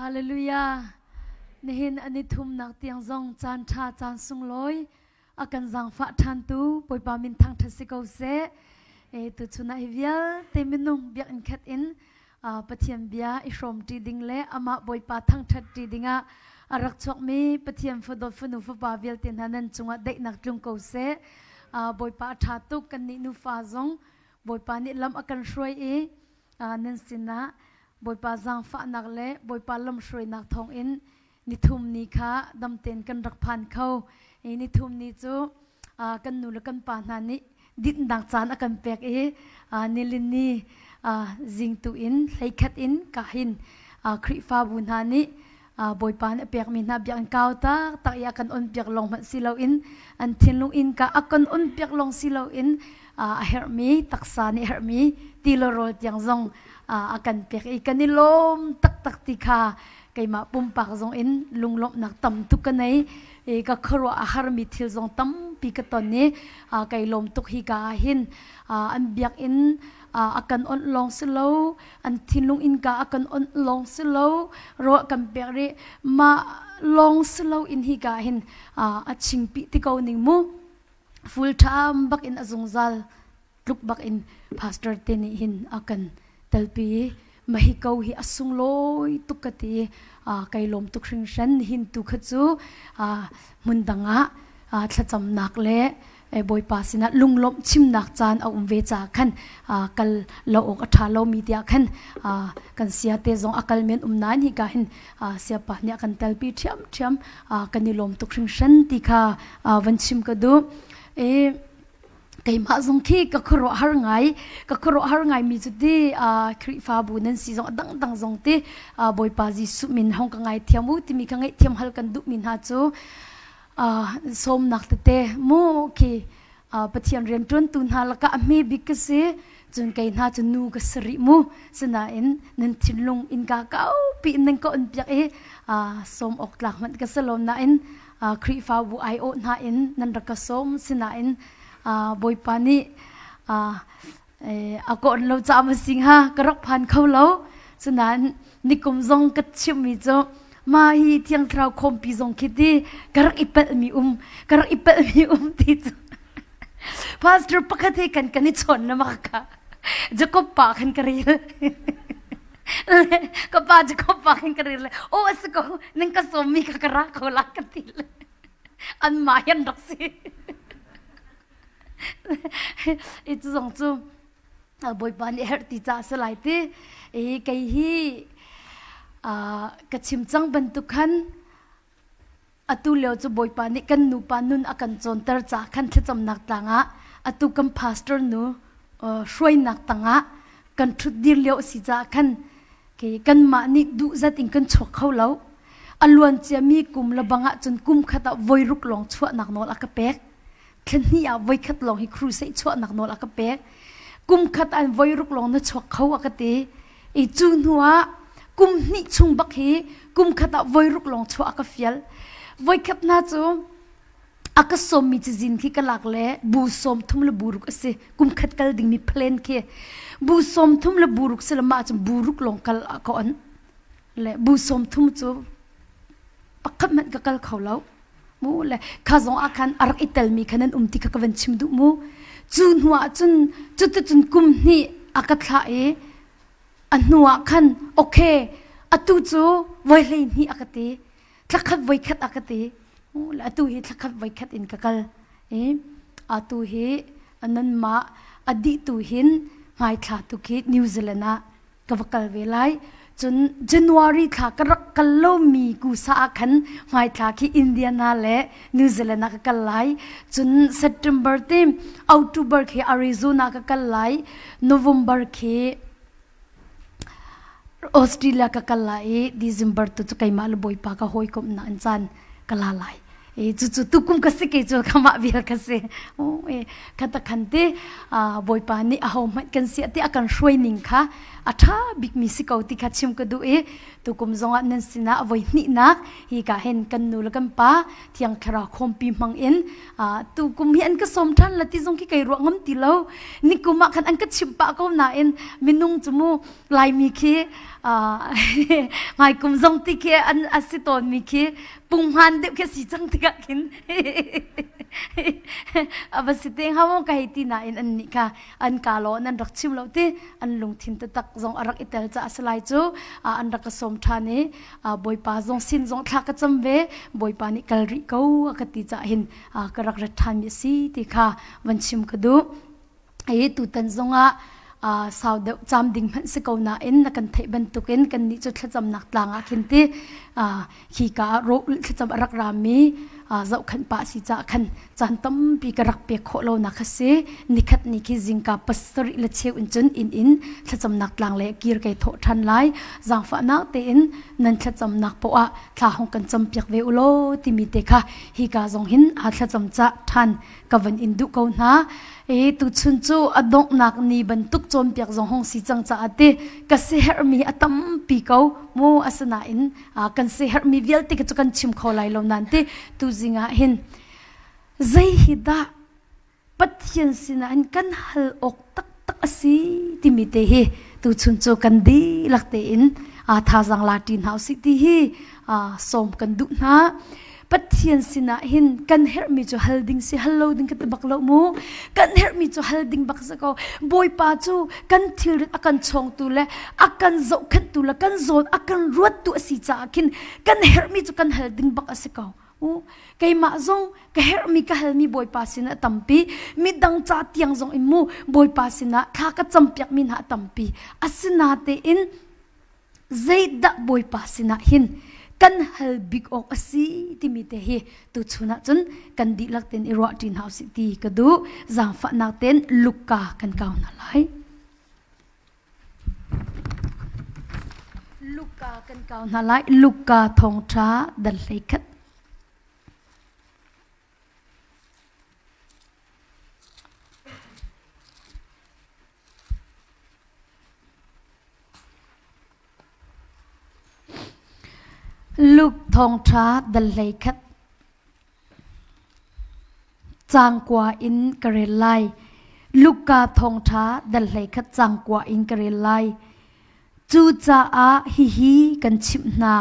Hallelujah. Nihin ani thumnak tiang zong caan ṭha caan sunglawi a kan zaangfah ṭhantu Bawipa min thangṭhat si ko seh. E, tuchun ah hi vialte minung biakinn khat in Pathian bia i hrawmṭi ding le amah Bawipa thangṭhatṭi dingah a rak chuakmi Pathian fadawt fanu fapa vialte hna nan cungah daihnak tlung ko seh. Bawipa a ṭha tuk kannih nufa zong Bawipa nih lam a kan hruai i nan sinah Bawipa zaangfahnak le Bawipa lamhruainak thawngin nithum ni kha damten kan rak phan kho. I nithum ni cu kan nu le kan pa hna nih dinhnak caan a kan pek i nilin ni zingtu in hleikhat in kahin Khrihfabu hna nih Bawipa nih a pekmi hna biakinn kau taktak i a kan onpiak lawng hmanh si loin an thinlung innka a kan onpiak lawng si loin a herhmi taksa nih herhmi ti le rawl tiang zong a kan pek i kan i lawm taktak ti kha keimah pumpak zong in lunglawmhnak tam tuk ka nei i ka khuaruah a harmi thil zong tampi ka ton i kai lawm tuk hi ka ah hin an biakinn a kan onh lawng si lo an thinlung innka a kan onh lawng si lo ruah kan pek rih mah lawng si lo in hi ka hin a chingpi ti ko ning mu full time bak in a zungzal tluk bak in pastor te nih hin a kan telpi i mahi ko hi a sunglawi tuk ka ti kai lawm tuk hringhran hin tu kha cu hmun dang ah thlacamnak le Bawipa sinah lunglawmh chimnak caan a um ve ca khan kal lo awk a ṭha lomi tiah khan kan sia te zong a kal men um nain hi ka hin siapa nih a kan telpi ṭhiamṭhiam kan i lawm tuk hringhran ti kha van chim ka duh. Keimah zong khi ka khuaruahhar ngai ka khuaruahhar ngai mi cu ti Khrihfabu nan si zong a dangdang zong ti Bawipa Jesuh min hong ka ngai thiam u timi ka ngaihthiam hal kan duhmi hna cu sawmnak tete mu khi Pathian rianṭuantu hna lakah a hme bik ka si cun kei hna cu nu ka si rih mu sinain nan thinlung innka kaupi in nan ka on piak i sawm awk tlak hmanh ka si lo nain Khrihfabu aiawh hna in nan rak ka sawm sinain Bawipa nih a ka on lo caah ma si hnga ka rak phan kho lo cunain nikum zong ka chimmi cu mah hi thiang thlarau khawmpi zong khi ti ka rak i palhmi um ka rak i palhmi um ti cu pastor pakhat he kan kan i chawn na mah ka Jacob pa khan ka rel ka pa Jacob pa khan ka rel o a si ko nan ka sawmmi kha ka ra ko la ka ti le an mah hian rak si I cu zong cu Bawipa nih herh ti caah si lai ti. I kei hi ka chim cang bantuk khan atu lio cu Bawipa nih kan nupa nun a kan cawnter caah khan thlacamnak tlang ah atu kan pastor nu hruainak tangah kan ṭhut dir lio a si caah khan kanmah nih duh zat in kan chuak kho lo. A luan ciami kum le bang ah cun kum khat ah voi ruk lawng chuahnak nawl a ka pek. Thla ah voikhat lawng hi crusade chuahnak nawl a ka pek. Kum khat an voi ruk lawng na chuak kho a ka ti. I cu hnu ah kum hnih chung bak hi kum khat ah voi ruk lawng chuah a ka fial. Voikhat na cu a ka sawmmi cazin khi ka lak le bu sawm thum le bu ruk a si. Kum khat kal dingmi plan khi bu sawm thum le bu ruk si le mah cun bu ruk lawng kal a ka on. Le bu sawm thum cu pakhat hmanh ka kal kho lo. Mu le kha zong ah khan a rak i telmi kha nan um ti kha ka van chim duh mu. Cu hnu ah cun cuticun kum hnih a ka thlah i a hnu ah khan okay atu cu voi 12 a ka ti. Thlakhat voi khat a ka ti. Mu le atu hi thlakhat voi khat in ka kal. I atu hi nanmah a dih tu hin hmaithla tu khi New Zealand ah ka va kal ve lai. Cun January thla ka rak kal lomi kusa ah khan hmaithla khi Indiana le New Zealand ah ka kal lai. Cun September te October khi Arizona ka kal lai. November khi Australia ka kal lai i December tu cu keimah le Bawipa ka hawikomhnak in caan ka la lai. E cucu tukum ka si ke cu khamah vial ka si. E khata khan te Bawipa nih aho hmanh kan si ti a kan hruai ning kha a ṭha bikmi si ko ti kha chim ka duh i tukum zongah nan sinah voi hnihnak hi ka hen kan nu le kan pa Thiang Thlarau khawmpi hmang in tukum hi an ka sawm ṭhan la ti zong khi kai ruah ngam ti lo. Nikum ah khan an ka chimh pah ko nain minung cu mu Laimi khi hmaikum zong ti khi an a si tawnmi khi punghman deuh khi si cang tikah khin a va si te hnga maw ka hei ti nain an nih kha an ka law nan rak chim lo ti an lungthin taktak zong a rak i tel caah a si lai cu an rak ka sawm ṭhan i Bawipa zong sin zong thla ka cam ve Bawipa nih kal rih ko a ka ti caah hin ka rak rat ṭhanmi a si ti kha van chim ka duh. Hi tutan zongah sau deuh cam ding hmanh si ko nain na kan theih bantukin kannih cu thlacamnak tlang ah khin ti khi ka ah rawh thlacam a rak rami zohkhanh pah si caah khan caan tampi ka rak pek khawh lonak kha si. Nikhat ni khi zingka pasarih le cheu in cun inn in thlacamnak tlang le kir kai thawh ṭhan lai. Zaangfahnak tein nan thlacamnak poah ah thla hong kan campiak ve u law timi te kha hi ka zong hin aa thlacam cah ṭhan ka van in duh ko hna. E tuchun cu a donghnak ni bantuk cawnpiak zong hong si cang caah ti ka siherhmi a tampi ko mu. Asinain kan siherhmi vialte cu kan chim kho lai lo nan ti tuzing ah hin zei hi dah Pathian sinah hin kan hal awk taktak a si timi te hi tuchun cu kan dihlak tein thazaang la ṭi hna usih ti hi sawm kan duh hna. Pathian sinah hin kan herhmi cu hal ding si hal lo ding ka ti bak lo mu. Kan herhmi cu hal ding bak si ko. Bawipa cu kan thilrit a kan chawngtu le a kan zohkhenhtu le kan zawn a kan ruattu a si caah khin kan herhmi cu kan hal ding bak a si ko. U keimah zong ka herhmi ka halmi Bawipa sinah tampi midang ca tiang zong in mu Bawipa sinah thla ka campiakmi hna tampi asinatein zeidah Bawipa sinah hin kan hal bik awk a si timi te hi tuchun ah cun kan dihlak tein i ruah ṭi hna usih ti ka duh. Zaangfahnak tein Luka kan kau hna lai. Luka kan kau hna lai. Luka thawngṭha dal 11. Luke thawngṭha dal 11 caang kua in ka rel lai. Luka thawngṭha dal 11 caang kua in ka rel lai. Cucaah hihi kan chimh hna.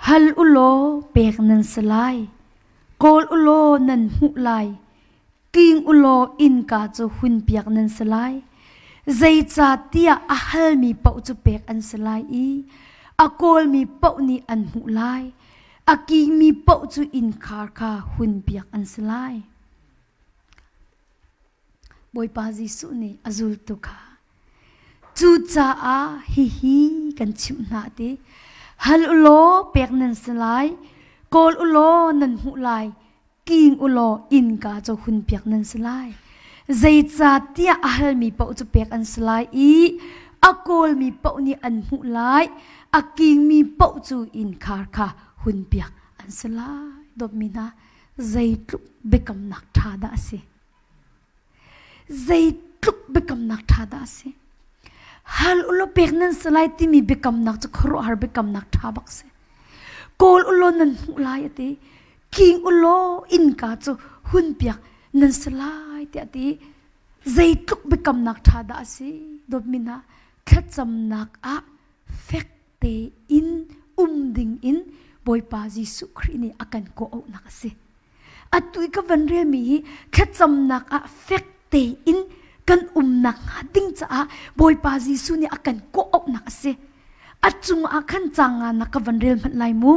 Hal u law pek nan si lai. Kawl u law nan hmuh lai. King u law innka cu hunpiak nan si lai. Zeicahtiah a halmi paoh cu pek an si lai i a kawlmi paoh nih an hmuh lai. A kingmi paoh cu innkhar kha hunpiak an si lai. Bawipa Jesuh nih a zultu kha cucaah hihi kan chimh hna ti hal u law pek nan si lai, kawl u law nan hmuh lai, king u law innka cu hunpiak nan si lai. Zeicahtiah a halmi paoh cu pek an si lai i a kawlmi paoh nih an hmuh lai, a kingmi paoh cu innkhar kha hunpiak an si lai. Dawtmi hna, zeitluk biakamnak ṭha dah a si. Zeitluk biakamnak ṭha dah a si. Hal u law pek nan si lai timi biakamnak cu khuaruahhar biakamnak ṭha bak si. Kawl u law nan hmuh lai a ti. King u law innka cu hunpiak nan si lai tiah a ti. Zeitluk biakamnak ṭha dah a si. Dawtmi hna, thlacamnak ah fek tein um ding in Bawipa Jesuh Khrih nih a kan kawh-auhnak a si. Atu i ka van relmi hi thlacamnak ah fek tein kan umnak hnga ding caah Bawipa Jesuh nih a kan kawh-auhnak a si. A cungah khan caang nga na ka van rel hmanh lai mu.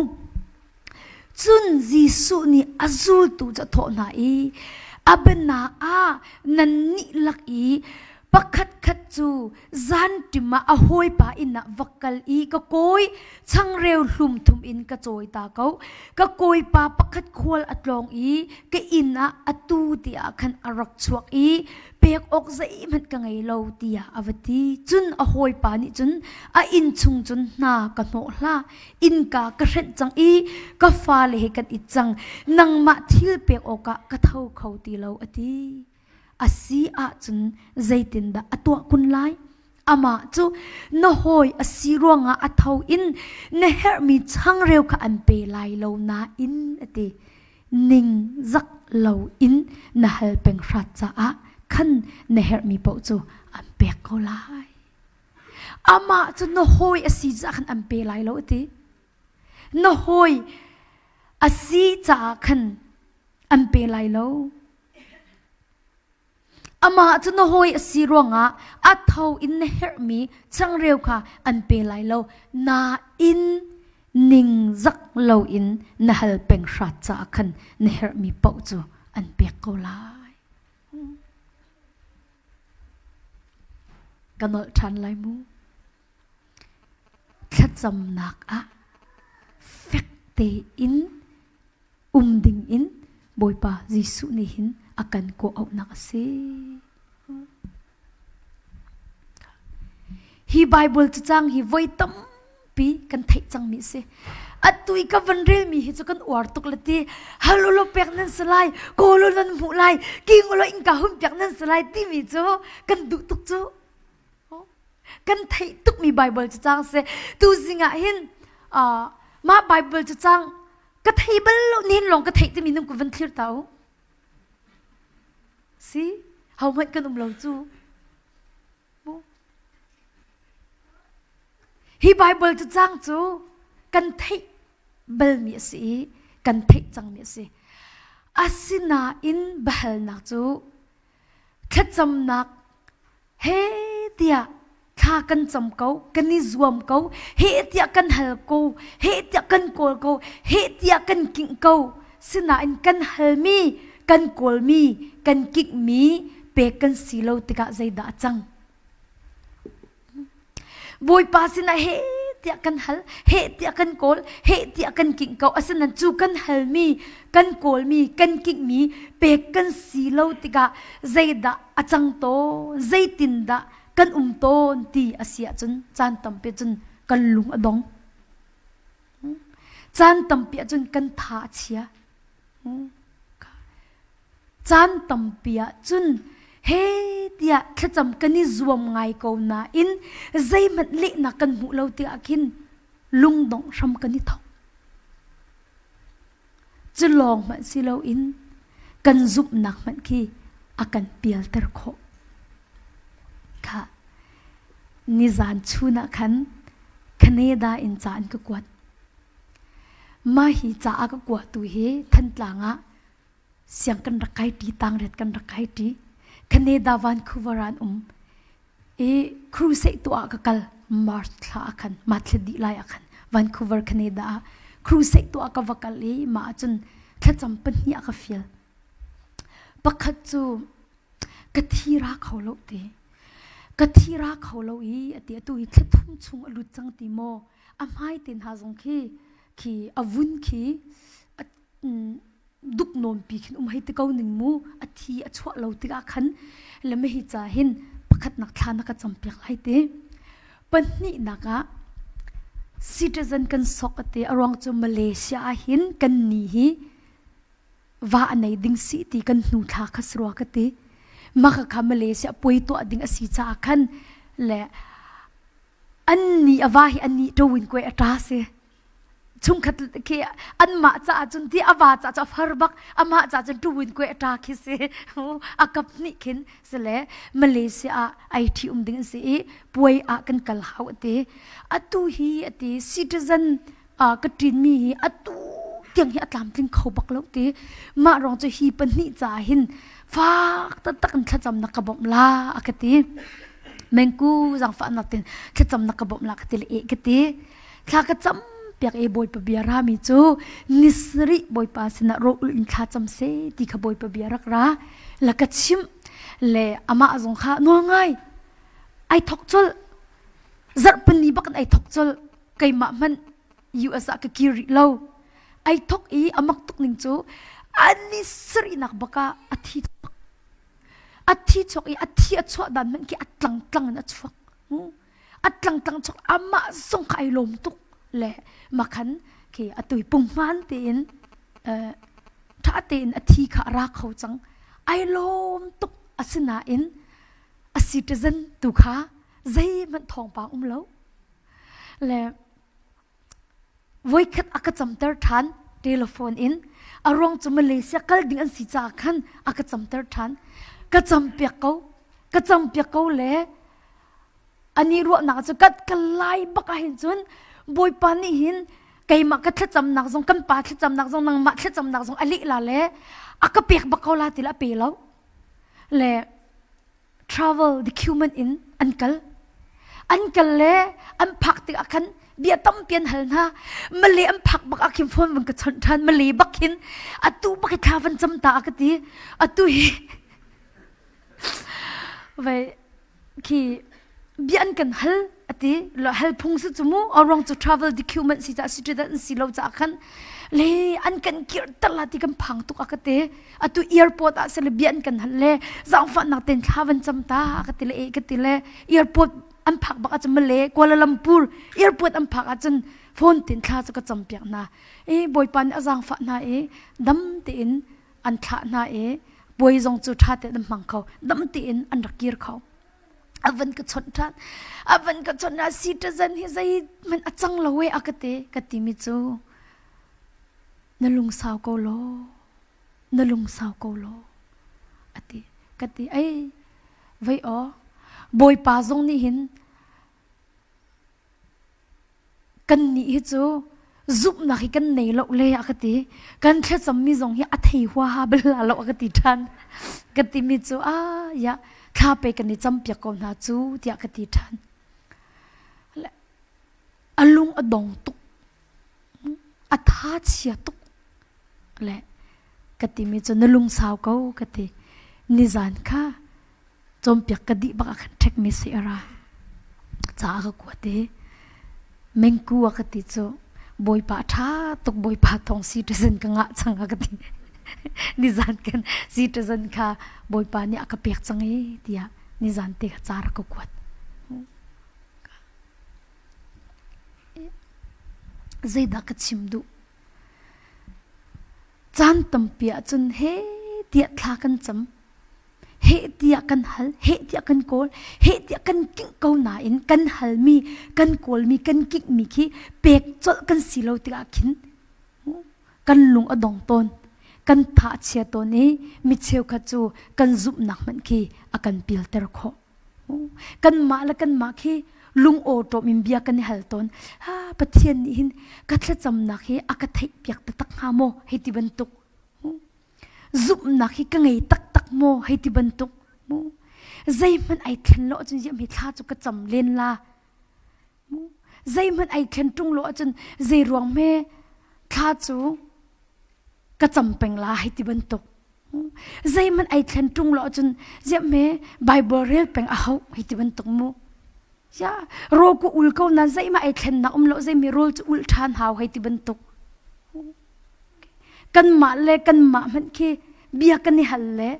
Cun Jesuh nih a zultu cu a thawh hna i a biana ah nannih lak i. Pakhatkhat cu zanṭim ah a hawipa inn ah va kal i ka kawi changreu hlum thum in ka cawi ta ko. Ka kawipa pakhat khual a tlawng i ka inn ah atu tiah khan a rak chuak i pek awk zeihmanh ka ngei lo tiah a va ti. Cun a hawipa nih cun a inn chung cun hna ka hnawh hlah. Innka ka hrenh cang i ka fale he kan it cang. Nangmah thil pek awkah ka tho kho ti lo a ti. A si ahcun zeitindah a tuah kun lai? Amah cu na hawi a si ruangah a tho in na herhmi changreu kha an pe lai lo nain a ti. Ningzak loin na hal peng hrat caah khan na herhmi paoh cu an pek ko lai. Amah cu na hawi a si caah khan an pe lai lo a ti. Na hawi a si caah khan an pe lai lo. Amah cu na hawi a si ruangah a tho in na herhmi changreu kha an pe lai lo. Nain ningzak loin na hal peng hrat caah khan na herhmi paoh cu an pek ko lai. Ka nolh ṭhan lai mu. Thlacamnak ah fek tein um ding in Bawipa Jesuh nih hin a kan kawh auhnak a si. Hi Bible cacang hi voi tampi kan theih cangmi a si. Atu i ka van relmi hi cu kan uar tuk le ti hal ulaw pek nan si lai, kawl u nan hmuh lai, king ulaw innka hun piak nan si lai timi cu kan duh tuk cu. Kan theih tukmi Bible cacang si. Tu zing ah hin mah Bible cacang ka thei bal lo nihin lawng ka theih timi nung ka van thlir ta u. Si, ho hmanh kan um lo cu. Hi Bible cacang cu kan theih balmi a si i kan theih cangmi a si. Asinain biahalnak cu thlacamnak he tiah thla kan cam ko, kan i zuam ko, he tiah kan hal ko, he tiah kan kawl ko, he tiah kan kingh ko. Sinain kan halmi, kan kawlmi, kan kinghmi pek kan si lo tikah zeidah a cang? Bawipa sinah he tiah kan hal, he tiah kan kawl, he tiah kan kingh ko. Asinain cu kan halmi, kan kawlmi, kan kinghmi pek kan si lo tikah zeidah a cang tawn, zeitindah kan um tawn ti a si ahcun caan tampi cun kan lung a dong. Caan tampi ahcun kan tha a chia. Caan tampi ah cun he tiah thlacam kan i zuam ngai ko nain zeihmanh lehnak kan hmuh lo tikah khin lungdongh hram kan i thawk. Cu lawng hmanh si loin kan zumhnak hmanh khi a kan pialter khawh. Kha nizan chun ah khan Canada in ca an ka kuat. Mah hi ca a ka kuatu hi Thantlang ah siang kan rak kai ṭi, tangriat kan rak kai ṭi. Canada Vancouver ah an um. I crusade tuah ah ka kal March thla ah khan, ma thla dih lai ah khan Vancouver Canada ah crusade tuah ka va kal i mah ahcun thlacam pahnih a ka fial. Pakhat cu ka thi ra kho lo ti. Ka thi ra kho lo i ati atu hi thla thum chung a lut cang ti maw a hmai te hna zong khi khi a vun khi duk nawnpi khin um hei ti ko ning mu a thi a chuah lo tikah khan le hi ca hin pakhatnak thla na ka campiak lai te pahnihnak ah citizen kan sok ate a ruang cu Malaysia ah hin kan ni hi va a nei ding si ti kan hnu thla kha sarua ka ti maka kha Malaysia puai tuah ding a si caah khan le an ni a va hi an ni tawin kuai a ta si chungkhat khi anmah caah cun ti a va caah cu a far bak amah caah cun tuwin kue a ṭa khi si a kap nih khin sile Malaysia ah ai ṭhi um ding an si i puai ah kan kal hau ati atu hi ati citizen ka ṭin mi hi atu tiang hi a tlamtling kho bak lo ti mah rong cu hi pahnih caah hin fak taktak in thlacam na ka bawmh la a ka ti mengku zangfahnak tin thlacam na ka bawmh la ka ti le e ka ti Thla ka cam piak e Bawipa bia rami cu nisarih Bawipa sinah rawh ulh in thla cam se ti kha Bawipa bia rak ra la ka chimh. Le amah zong kha nawl ngai ai thok colh. Zarhpini bak in ai thok colh. Keimah hmanh US ah ka kir rih lo. Ai thok i a mak tuk ning cu ani sarihnak bak ah a thi chuak. A thi chuak i a thi a chuah dan hmanh khi a tlang tlang in a chuak. A tlang tlang chuak amah zong kha ai lawm tuk le makhan khi atui punghman tein ṭha tein a thi kha a ra kho cang. Ai lawm tuk asinain a citizen tu kha zeihmanh thawngpang um lo. Le voikhat a ka camter ṭhan telephone in a ruang cu Malaysia kal ding an si caah khan a ka camter ṭhan. Ka campiak ko. Ka campiak ko le ani ruahnak cu ka ka lai bak ah hin cun Bawipa nih hin keimah ka thlacamnak zong kan pa thlacamnak zong nangmah thlacamnak zong a leh la le a ka pek bak ko la ti la a pe lo le travel document in an kal an kal le an phak tikah khan bia tampi an hal hna male an phak bak ah khin phone van ka chawnh ṭhan male bak hin atu bak hi thla van cam ta a ka ti atu hi vai khi bia an kan hal ati hal phung si cu mu a ruang cu travel document si ca citizen an si lo caah khan le an kan kirh ter la ti kan phang tuk a ka ti atu airport ah sele bia an kan hal le zaangfahnak ten thla van cam ta ka ti le e ka ti le airport an phak bak ahcun Malay Kuala Lumpur airport an phak ahcun phone tin thla cu ka cam piak hna i bawipa nih a zaangfah hna i dam tein an thlah hna i puai zong cu ṭha tein an hmang kho dam tein an rak kir kho a van ka chawnh ṭhan a van ka chawnh ah citizen hi zeihmanh a cang lo e a ka ti ka timi cu na lungsau ko law na lungsau ko law a ti ka ti ei vei aw bawipa zong nih hin Kannih hi cu zumhnak hi kan nei lo le a ka ti. Kan thlacammi zong hi a thei huaha bal la lo a ka ti ṭhan. Ka timi cu ah ya thla pe kan i campiak ko hna cu tiah ka ti ṭhan. A lung a dong tuk. A tha chia tuk. Le ka timi cu na lungsau ko ka ti. Nizan kha cawnpiak ka dih bak ah khan ṭhek mi si a ra. Ca a ka kuat i mengku a ka ti cu bawipa ṭha tuk bawipa thawng citizen ka ngah cang a ka ti. Nizan kan citizen kha bawipa nih a ka pek cang i tiah nizan te kha ca rak ka kuat. Zeidah ka chim duh? Caan tampi ahcun he tiah thla kan cam. Heh tiah kan hal, heh tiah kan kawl, heh tiah kan kingh ko nain kan halmi, kan kawlmi, kan kinghmi khi pek colh kan si lo tikah khin kan lung a dong tawn. Kan tha a chia tawn i mi cheukhat cu kan zumhnak hmanh khi a kan pilter khawh. Kanmah le kanmah khi lung awṭawm in bia kan i hal tawn. Ha, Pathian nih hin ka thlacamnak hi a ka theihpiak taktak hnga maw? Hei ti bantuk. Zumhnak hi ka ngei taktak maw hei ti bantuk mu zeihmanh ai thlen lo ahcun ziam hi thla cu ka cam len la mu zeihmanh ai thlen ṭung lo ahcun zei ruang hme thla cu ka cam peng la hei ti bantuk zeihmanh ai thlen ṭung lo ahcun ziam hme Bible rel peng a hau hei ti bantuk mu ya ro ku ul ko na zeihmah ai thlennak um lo zeimi rawl cu ul ṭhan hau hei ti bantuk Kanmah le kanmah hmanh khi bia kan i hal le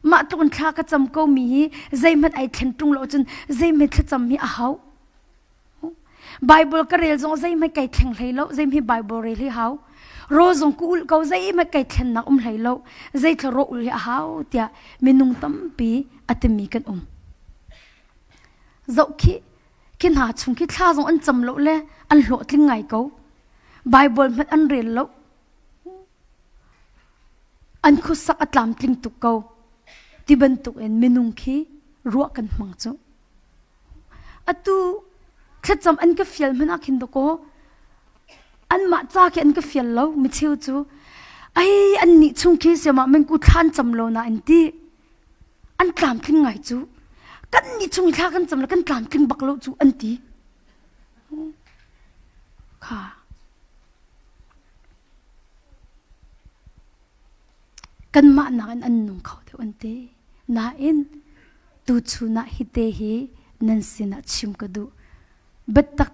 mah tluk in thla ka cam ko mi hi zeihmanh ai thlen ṭung lo cun zeihmanh thlacam hi a hau. Bible ka rel zong zeihmanh kai thleng hlei lo zeihmanh Bible rel hi hau. Rawl zong ka ulh ko zeihmanh kai thlennak um hlei lo zeithla raw ulh hi a hau tiah minung tampi a timi kan um. Zoh khi khi hna chung khi thla zong an cam lo le an hlawhtling ngai ko. Bible hmanh an rel lo. An khuasak a tlamtling tuk ko. Ti bantuk in minung khi ruah kan hmang cu. Atu thlacam an ka fial hmanh ah khin dakaw anmah ca khi an ka fial lo micheu cu ai an nih chung khi siamah mengku thlan cam lo na an ti an tlamtling ngai cu kan nih chung thla kan cam le kan tlamtling bak lo cu an ti Kha. Kanmah nakin an nung kho deuh an ti. Nain tuchun ah hite hi nan sinah chim ka duh. Biatak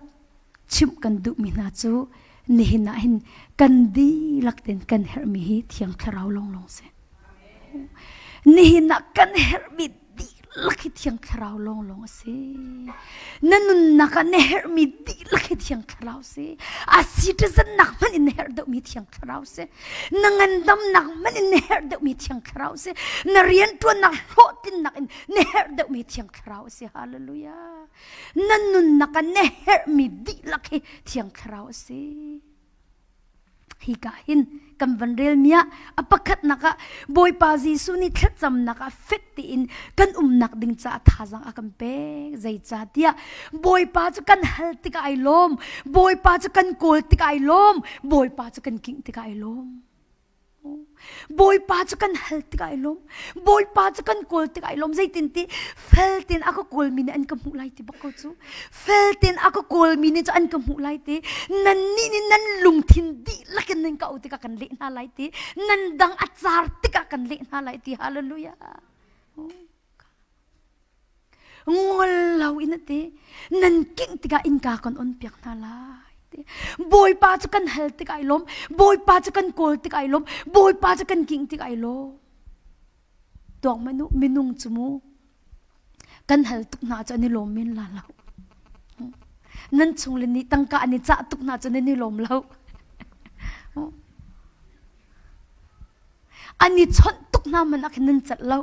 chimh kan duhmi hna cu nihin ah hin kan dihlak tein kan herhmi hi Thiang Thlarau lawnglawng si. Nihin ah kan herhmi dihlak hi Thiang Thlarau lawnglawng a si. Na nunnak ah na herhmi dihlak hi Thiang Thlarau si. A citizennak hmanh in na herh deuhmi Thiang Thlarau si. Na ngandamnak hmanh in na herh deuhmi Thiang Thlarau si. Na rianṭuannak hlawhtlinnak in na herh deuhmi Thiang Thlarau a si. Hallelujah. Na nunnak ah na herhmi dihlak hi Thiang Thlarau a si. Hika hin kan van relmi ah a pakhatnak ah Bawipa Jesuh nih thlacamnak ah fek tein kan umnak ding caah thazaang a kan pek. Zeicahtiah Bawipa cu kan hal tikah ai lawm, Bawipa cu kan kawl tikah ai lawm, Bawipa cu kan kingh tikah ai lawm. Bawipa cu kan hal tikah ai lawm. Bawipa cu kan kawl tikah ai lawm. Zeitinti fel tein a ka kawlmi nih an ka hmuh lai ti bak ko cu. Fel tein a ka kawlmi nih cu an ka hmuh lai ti. Nannih nih nan lungthin dihlak in nan ka auh tikah kan leh hna lai ti. Nan dang a car tikah kan leh hna lai ti. Hallelujah. Ngol lo in a ti. Nan kingh tikah innka kan on piak hna lai. Ti. Bawipa cu kan hal tikah ai lawm. Bawipa cu kan kawl tikah ai lawm. Bawipa cu kan kingh tikah ai lawm. Tuak manu minung cu mu kan hal tuk hna cu an i lawm men la lo. Nan chung le nih tangka an i cah tuk hna cu nan i lawm lo. An i chawnh tuk hna man ah khin nan celh lo.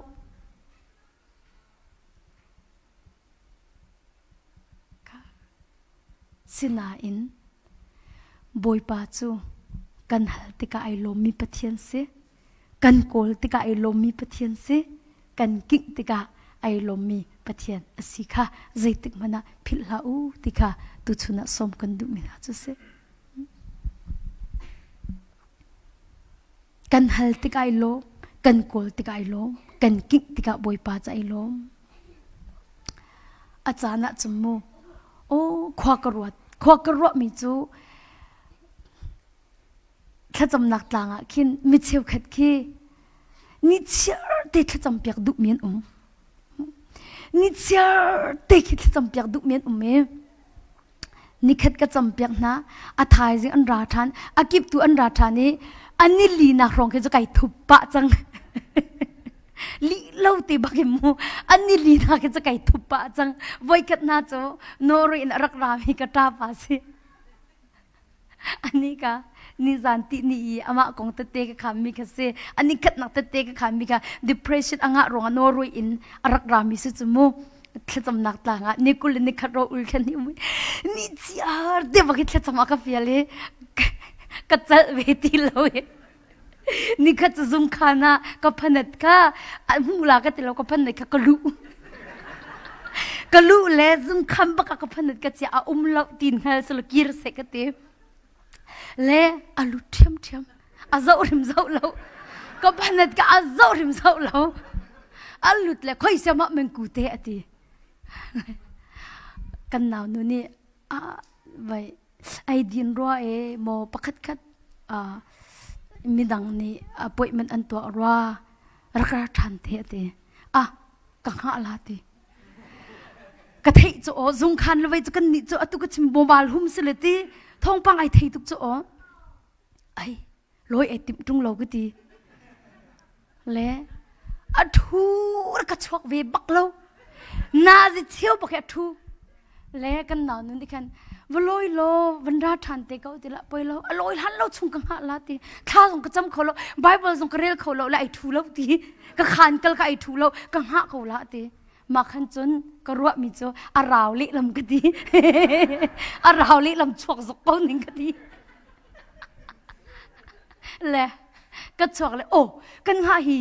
Sinain Bawipa cu kan hal tikah ai lawmmi Pathian si. Kan kawl tikah ai lawmmi Pathian si. Kan kingh tikah ai lawmmi Pathian a si kha zeitik hmanh ah philh hlah u ti kha tuchun ah sawm kan duhmi hna cu si. Kan hal tikah ai lawm, kan kawl tikah ai lawm, kan kingh tikah Bawipa cu ai lawm. A caan ah cun mu, aw khua ka ruat, khua ka ruahmi cu thlacamnak tlang ah khin mi cheukhat khi ni chiar te thlacam piak duhmi an um. Ni chiar te khi thlacam piak duhmi an um i nikhat ka campiak hna a thaizing an ra ṭhan a kiptu an ra ṭhan i an ni linak hrawng khi cu kai thup pah cang lih lo te bak in mu an ni linak khi cu kai thup pah cang voikhat hna cu Norway in a rak rami ka ṭapa si Ani ka nizan ti ni i amah kong tete ka khammi kha si. Ani khatnak tete ka khammi kha depression a ngah ruangah Norway in a rak rami si cu mu. Thlacamnak tlang ah ni kul in ni khat ro ul khan ni ni chiar te bak i thlacam a ka fial i ka calh ve ti lo i Nikhat cu zungkhan ah ka phanat kha a hmuh la ka ti lo ka phanat kha ka luh. Ka luh le zungkhan bak ah ka phanat ka chia a um lo tin hngal selo kir se ka ti. Le a lut ṭhiamṭhiam. A zoh hrim zoh lo. Ka phanat ka a zoh hrim zoh lo. A lut le khoi siam ah mengku te a ti. Kan nau nu nih a vai Ei din rua e maw pakhatkhat uh, midang nih appointment an tuah rua rak ra ṭhan te a ti. Ah, ka hngah la ti. Ka theih cu aw zungkhan le vei cu kan nih cu atu ka chim mobile hum si le ti thawngpang ai thei tuk cu aw. Ai, lawi ai timh ṭung lo ka ti. Le a ṭhu ka chuak ve bak lo. Nazi cheu bak hi a ṭhu. Le kan nau nun nih khan va lawi law van ra ṭhan te ko ti la poi lo a lawi hlan lo chung ka hngah la ti thla zong ka cam kho lo bible zong ka rel kho lo le ai ṭhu lo ti ka khan kal ka ai ṭhu lo ka hngah ko la ti mah khan cun ka ruahmi cu a rau lehlam ka ti a rau lehlam chuak zok ko ning ka ti Le ka chuak le oh kan ngah hi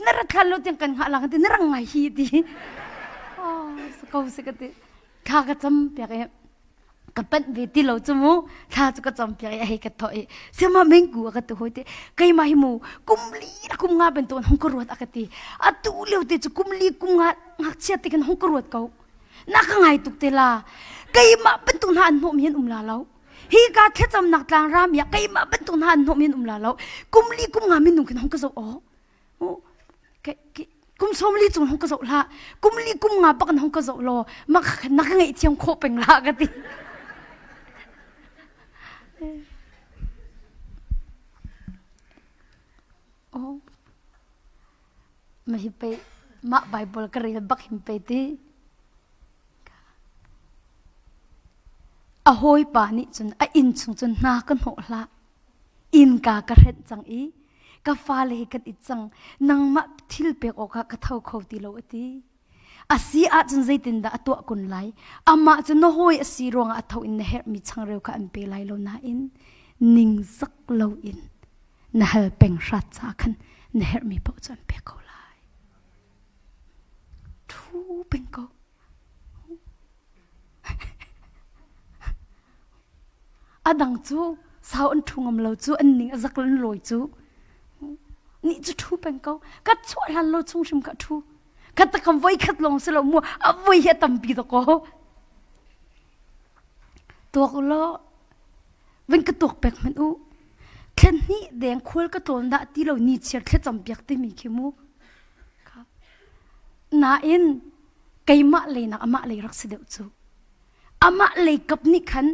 na rat hlan lo tiang kan ngah la kan ti na rang ngai hi ti oh ko si ka ti thla ka cam piak i ka panh ve ti lo cu mu thla cu ka cam piak i a hei ka thawh i siama mengku a ka tu hoi ti keimah hi mu kum li kum nga bantuk hong ka ruat a ka ti atu lio te cu kum li kum nga ngakchia te khin hong ka ruat ko na ka ngai tuk te la keimah bantuk hna an hnawh mi an um la lo Hi ka thlacamnak tlang rami ah keimah bantuk hna an hnawh men um la lo. Kum li kum nga minung khin hong ka zoh aw. Kum 40 cung hong ka zoh hlah. Kum li kum nga bak in hong ka zoh law mah kha na ka ngaihthiam khawh peng la ka ti. Oh. Mah hi pei mah Bible ka rel bak hin pei ti. A hawipa nih cun a inn chung cun hna ka hnawh hlah. Innka ka hrenh cang i ka fale hi kan it cang. Nangmah thil pek awkah ka tho kho ti lo a ti. A si ahcun zeitindah a tuah kun lai? Amah cu na hawi a si ruangah a tho in na herhmi changreu kha an pe lai lo nain ningzak loin na hal peng hrat caah khan na herhmi paoh cu an pek ko lai. Ṭhu peng ko. A dang cu sau an ṭhu ngam lo cu an ning a zak an lawi cu. Nih cu ṭhu peng ko. Ka chuah hlan lo chung hrim ka ṭhu. Ka takam voi khat lawng si lo mu a voi hi a tampi to ko. Tuak law Van ka tuak pek hmanh u. Thlen hnih deng khual ka tlawn dah ti lo ni chiar thlacam piak timi khi mu. Nain keimah lei nak amah lei rak si deuh cu. Amah lei kap nih khan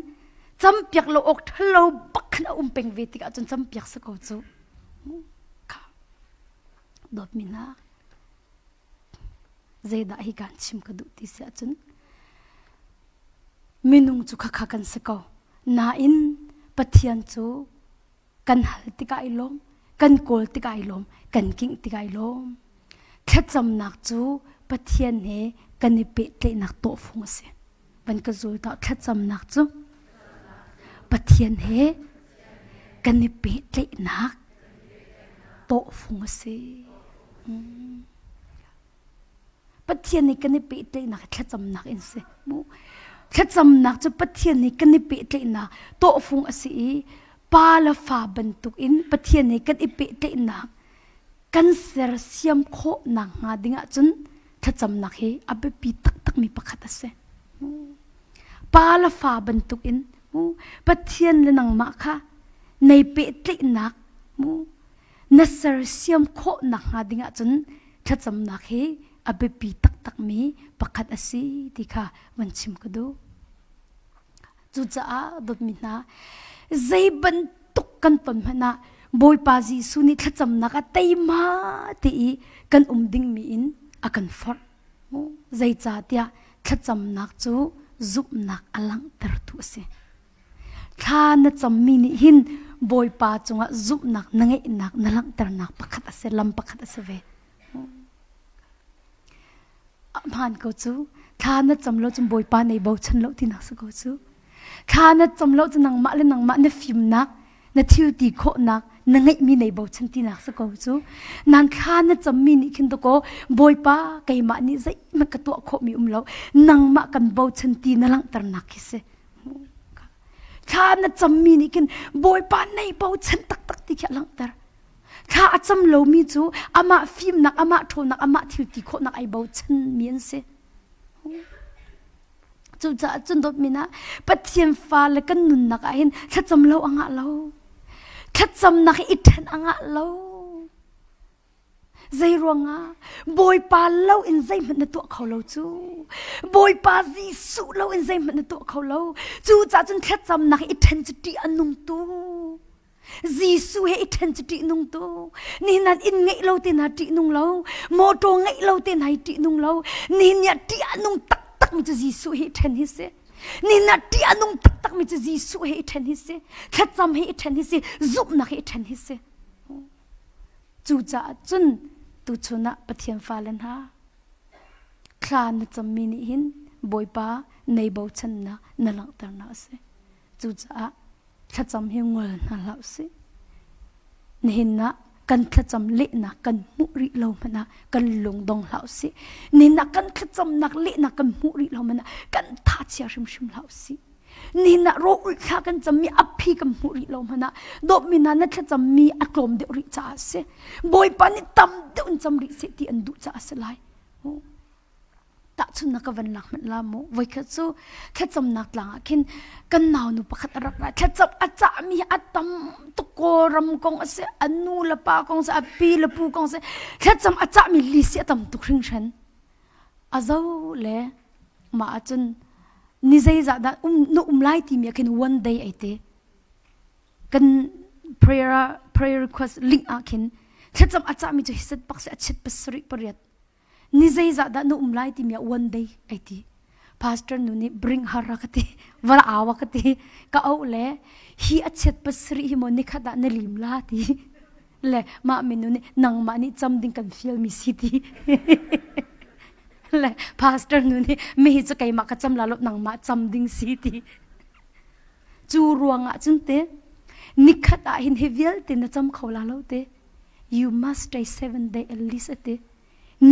campiak lo awk ṭhalo bak khan a um peng ve tikah cun campiak si ko cu. Kha dawtmi hna zeidah hi kan chim ka duh ti si ahcun Minung cu khakha kan si ko. Nain Pathian cu kan hal tikah i lawm, kan kawl tikah i lawm, kan kingh tikah i lawm. Thlacamnak cu Pathian he kan i pehtlaihnak tawhfung a si. Van ka zul ta thlacamnak cu Pathian he kan i pehtlaihnak tawhfung a si. Mm. Pathian nih kan i pehtlaihnak thlacamnak in si mu. Thlacamnak cu Pathian nih kan i pehtlaihnak tawhfung a si i pa le fa bantuk in Pathian nih kan i pehtlaihnak kan sersiam khawh nakhnga ding ahcun thlacamnak hi a biapi taktakmi pakhat a si. Pa le fa bantuk in mu Pathian le nangmah kha nei pehtlaihnak mu na sersiam khawh nakhnga ding ahcun thlacamnak hi a biapi taktakmi pakhat a si ti kha van chim ka duh. Cucaah dawtmi hna, zei bantuk kan ton hmanh ah Bawipa Jesuh nih thlacamnak ah teima te i kan um dingmi in a kan forh. Zeicahtiah thlacamnak cu zumhnak a langhtertu a si. Thla na cammi nih hin Bawipa cungah zumhnak na ngeihnak na langhternak pakhat a si, lam pakhat a si ve. Hmaan ko cu. Thla na cam lo cun Bawipa nei bochan lo tinak si ko cu. Thla na cam lo cu nangmah le nangmah na fimnak, na thil ti khawhnak, na ngeihmi nei bochan tinak si ko cu. Nan thla na cammi nih khin dakaw Bawipa keimah nih zeihmanh ka tuah khawhmi um lo, nangmah kan bochan ti na langhternak khi si. Thla na cammi nih khin Bawipa nei bochan taktak ti khi a langhter. Thla a cam lomi cu amah fimnak, amah ṭhawnnak, amah thil ti khawhnak ai bochanmi an si. Cucaah cun dawtmi hna, Pathian fale kan nunnak ah hin thlacam lo a ngah lo. Thlacamnak hi i ṭhen a ngah lo. Zei ruangah Bawipa lo in zeihmanh na tuah kho lo cu. Bawipa Jesuh lo in zeihmanh na tuah kho lo. Cucaah cun thlacamnak i ṭhen cu ṭih a nung tu. Jesuh he i ṭhen cu ṭih nung tu. Nihin nan inn ngeih lo te hna ṭih nung lo. Motor ngeih lo te hna hi ṭih nung lo. Nihin ni ah ṭih a nung taktak mi cu Jesuh he i ṭhen hi si. Nihin ah ṭih a nung taktak mi cu Jesuh he i ṭhen hi si. Thlacam he i ṭhen hi si. Zumhnak he i ṭhen hi si. Cucaah cun tuchun ah Pathian fale hna thla na cammi nih hin Bawipa nei bochannak na langhternak a si. Cucaah thlacam hi ngol hna hlah usih. Nihin ah kan thlacam lehnak kan hmuh rih lo hmanh ah kan lung dong hlah usih. Nihin ah kan thlacamnak lehnak kan hmuh rih lo hmanh ah kan tha chia hrimhrim hlah usih. Nihin ah rawh thla kan cammi a phi kan hmuh rih lo hmanh ah dawtmi hna na thlacammi a tlawm deuh rih caah a si. Bawipa nih tam deuh in cam rih seh ti an duh caah a si lai. Tahchunnak ka van lak hmanh la mu. Voikhat cu thlacamnak tlang ah khin kan naunu pakhat a rak ra. Thlacam a cahmi a tam tuk ko. Kawlram kong a si, a nu le pa kong a si, a pi le pu kong a si. Thlacam a cahmi list hi a tam tuk hringhran. A zo le mah ahcun ni zeizah dah um, na um lai timi ah khin one day ai te. Kan prayer prayer request link ah khin thlacam a cahmi cu hiset bak si a chit pasarih pariat ni zeizah dah na um lai timi ah one day ai ti pastor nu nih bring har a ka ti vala awa ka ti ka auh le hi a chiat pasarih hi maw nikhat ah na lim la ti le mah minu nih nangmah nih cam ding kan fial mi si ti le pastor nu nih mi hi cu keimah ka cam la lo nangmah cam ding si ti cu ruangah cun te nikhat ah hin hi vialte na cam kho la lo te you must stay seven day at least ati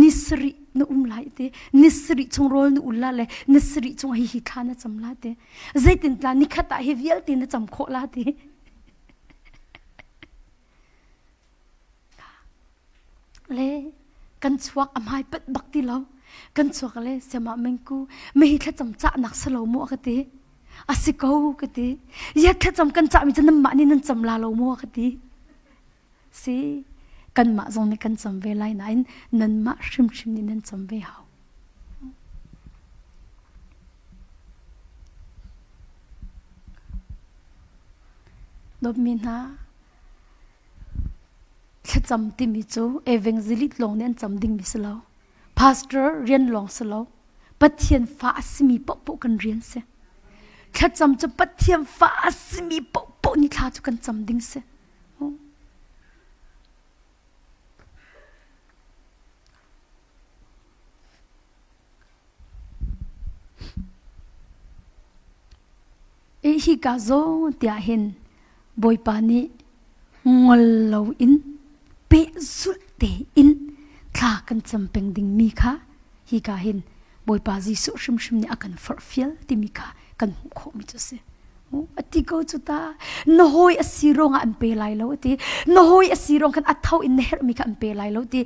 ni sarih na um lai ti ni sarih chung rawl na ul la le ni sarih chung hi hi thla na cam la ti zeitin tla ni khat ah hi vialte na cam khawh la ti le kan chuak a hmai pat bak ti lo kan chuak le siama mengku me hi thlacam cah nak salo mu ka ti a si ko ka ti ya thlacam kan cah mi cu nan mah nih nan cam la lo mu ka ti Si, kanmah zong nih kan cam ve lai nain nanmah hrimhrim nih nan cam ve hau. Dawtmi hna, thlacam timi cu evangelist lawng nih an cam dingmi si lo. Pastor rian lawng si lo. Pathian fa a simi paohpaoh kan rian si. Thlacam cu Pathian fa a simi paohpaoh nih thla cu kan cam ding si. Hika zawn tiah hin Bawipa nih ngol loin pehzulh tein thla kan cam peng dingmi kha hika hin Bawipa Jesuh hrimhrim nih a kan forhfial timi kha kan hmuh khawhmi cu a si. A ti ko cu ta na hawi a si ruangah an pe lai lo a ti na hawi a si ruang khan a tho in na herhmi kha an pe lai lo ti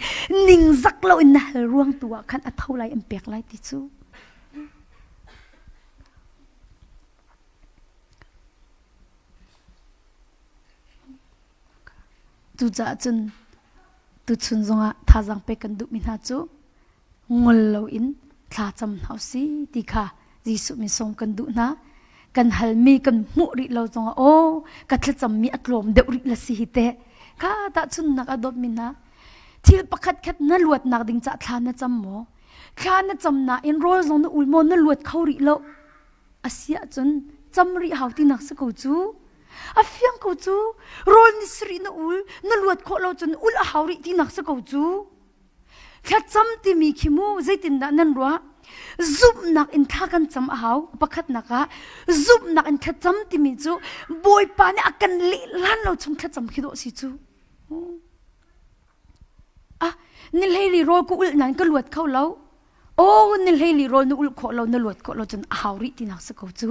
ningzak lo in na hal ruang tu ah khan a tho lai an pek lai ti cu Cucaah cun tuchun zongah thazaang pek kan duhmi hna cu ngol loin thla cam hna usih ti kha Jesuh min sawm kan duh hna. Kan halmi kan hmuh rih lo zongah aw ka thlacammi a tlawm deuh rih la si hi teh. Kha tahchunnak a dawtmi hna thil pakhat khat na luatnak ding cah thla na cam maw? Thla na cam nain rawl zong na ul maw na luat kho rih lo? A si ahcun cam rih hau tinak si ko cu. A fiang ko cu. Rawl ni sarih na ul, na luat khawh lo cun ul a hau rih tinak si ko cu. Thlacam timi khi mu zeitindah nan ruah? Zumhnak in thla kan cam a hau. Pakhatnak ah zumhnak in thlacam timi cu Bawipa nih a kan leh lan lo chung thlacam khi dawh si cu. Ah, ni hleili rawl ka ulh nain ka luat kho lo. Aw, ni hleili rawl na ulh khawh lo, na luat khawh lo cun a hau rih tinak si ko cu.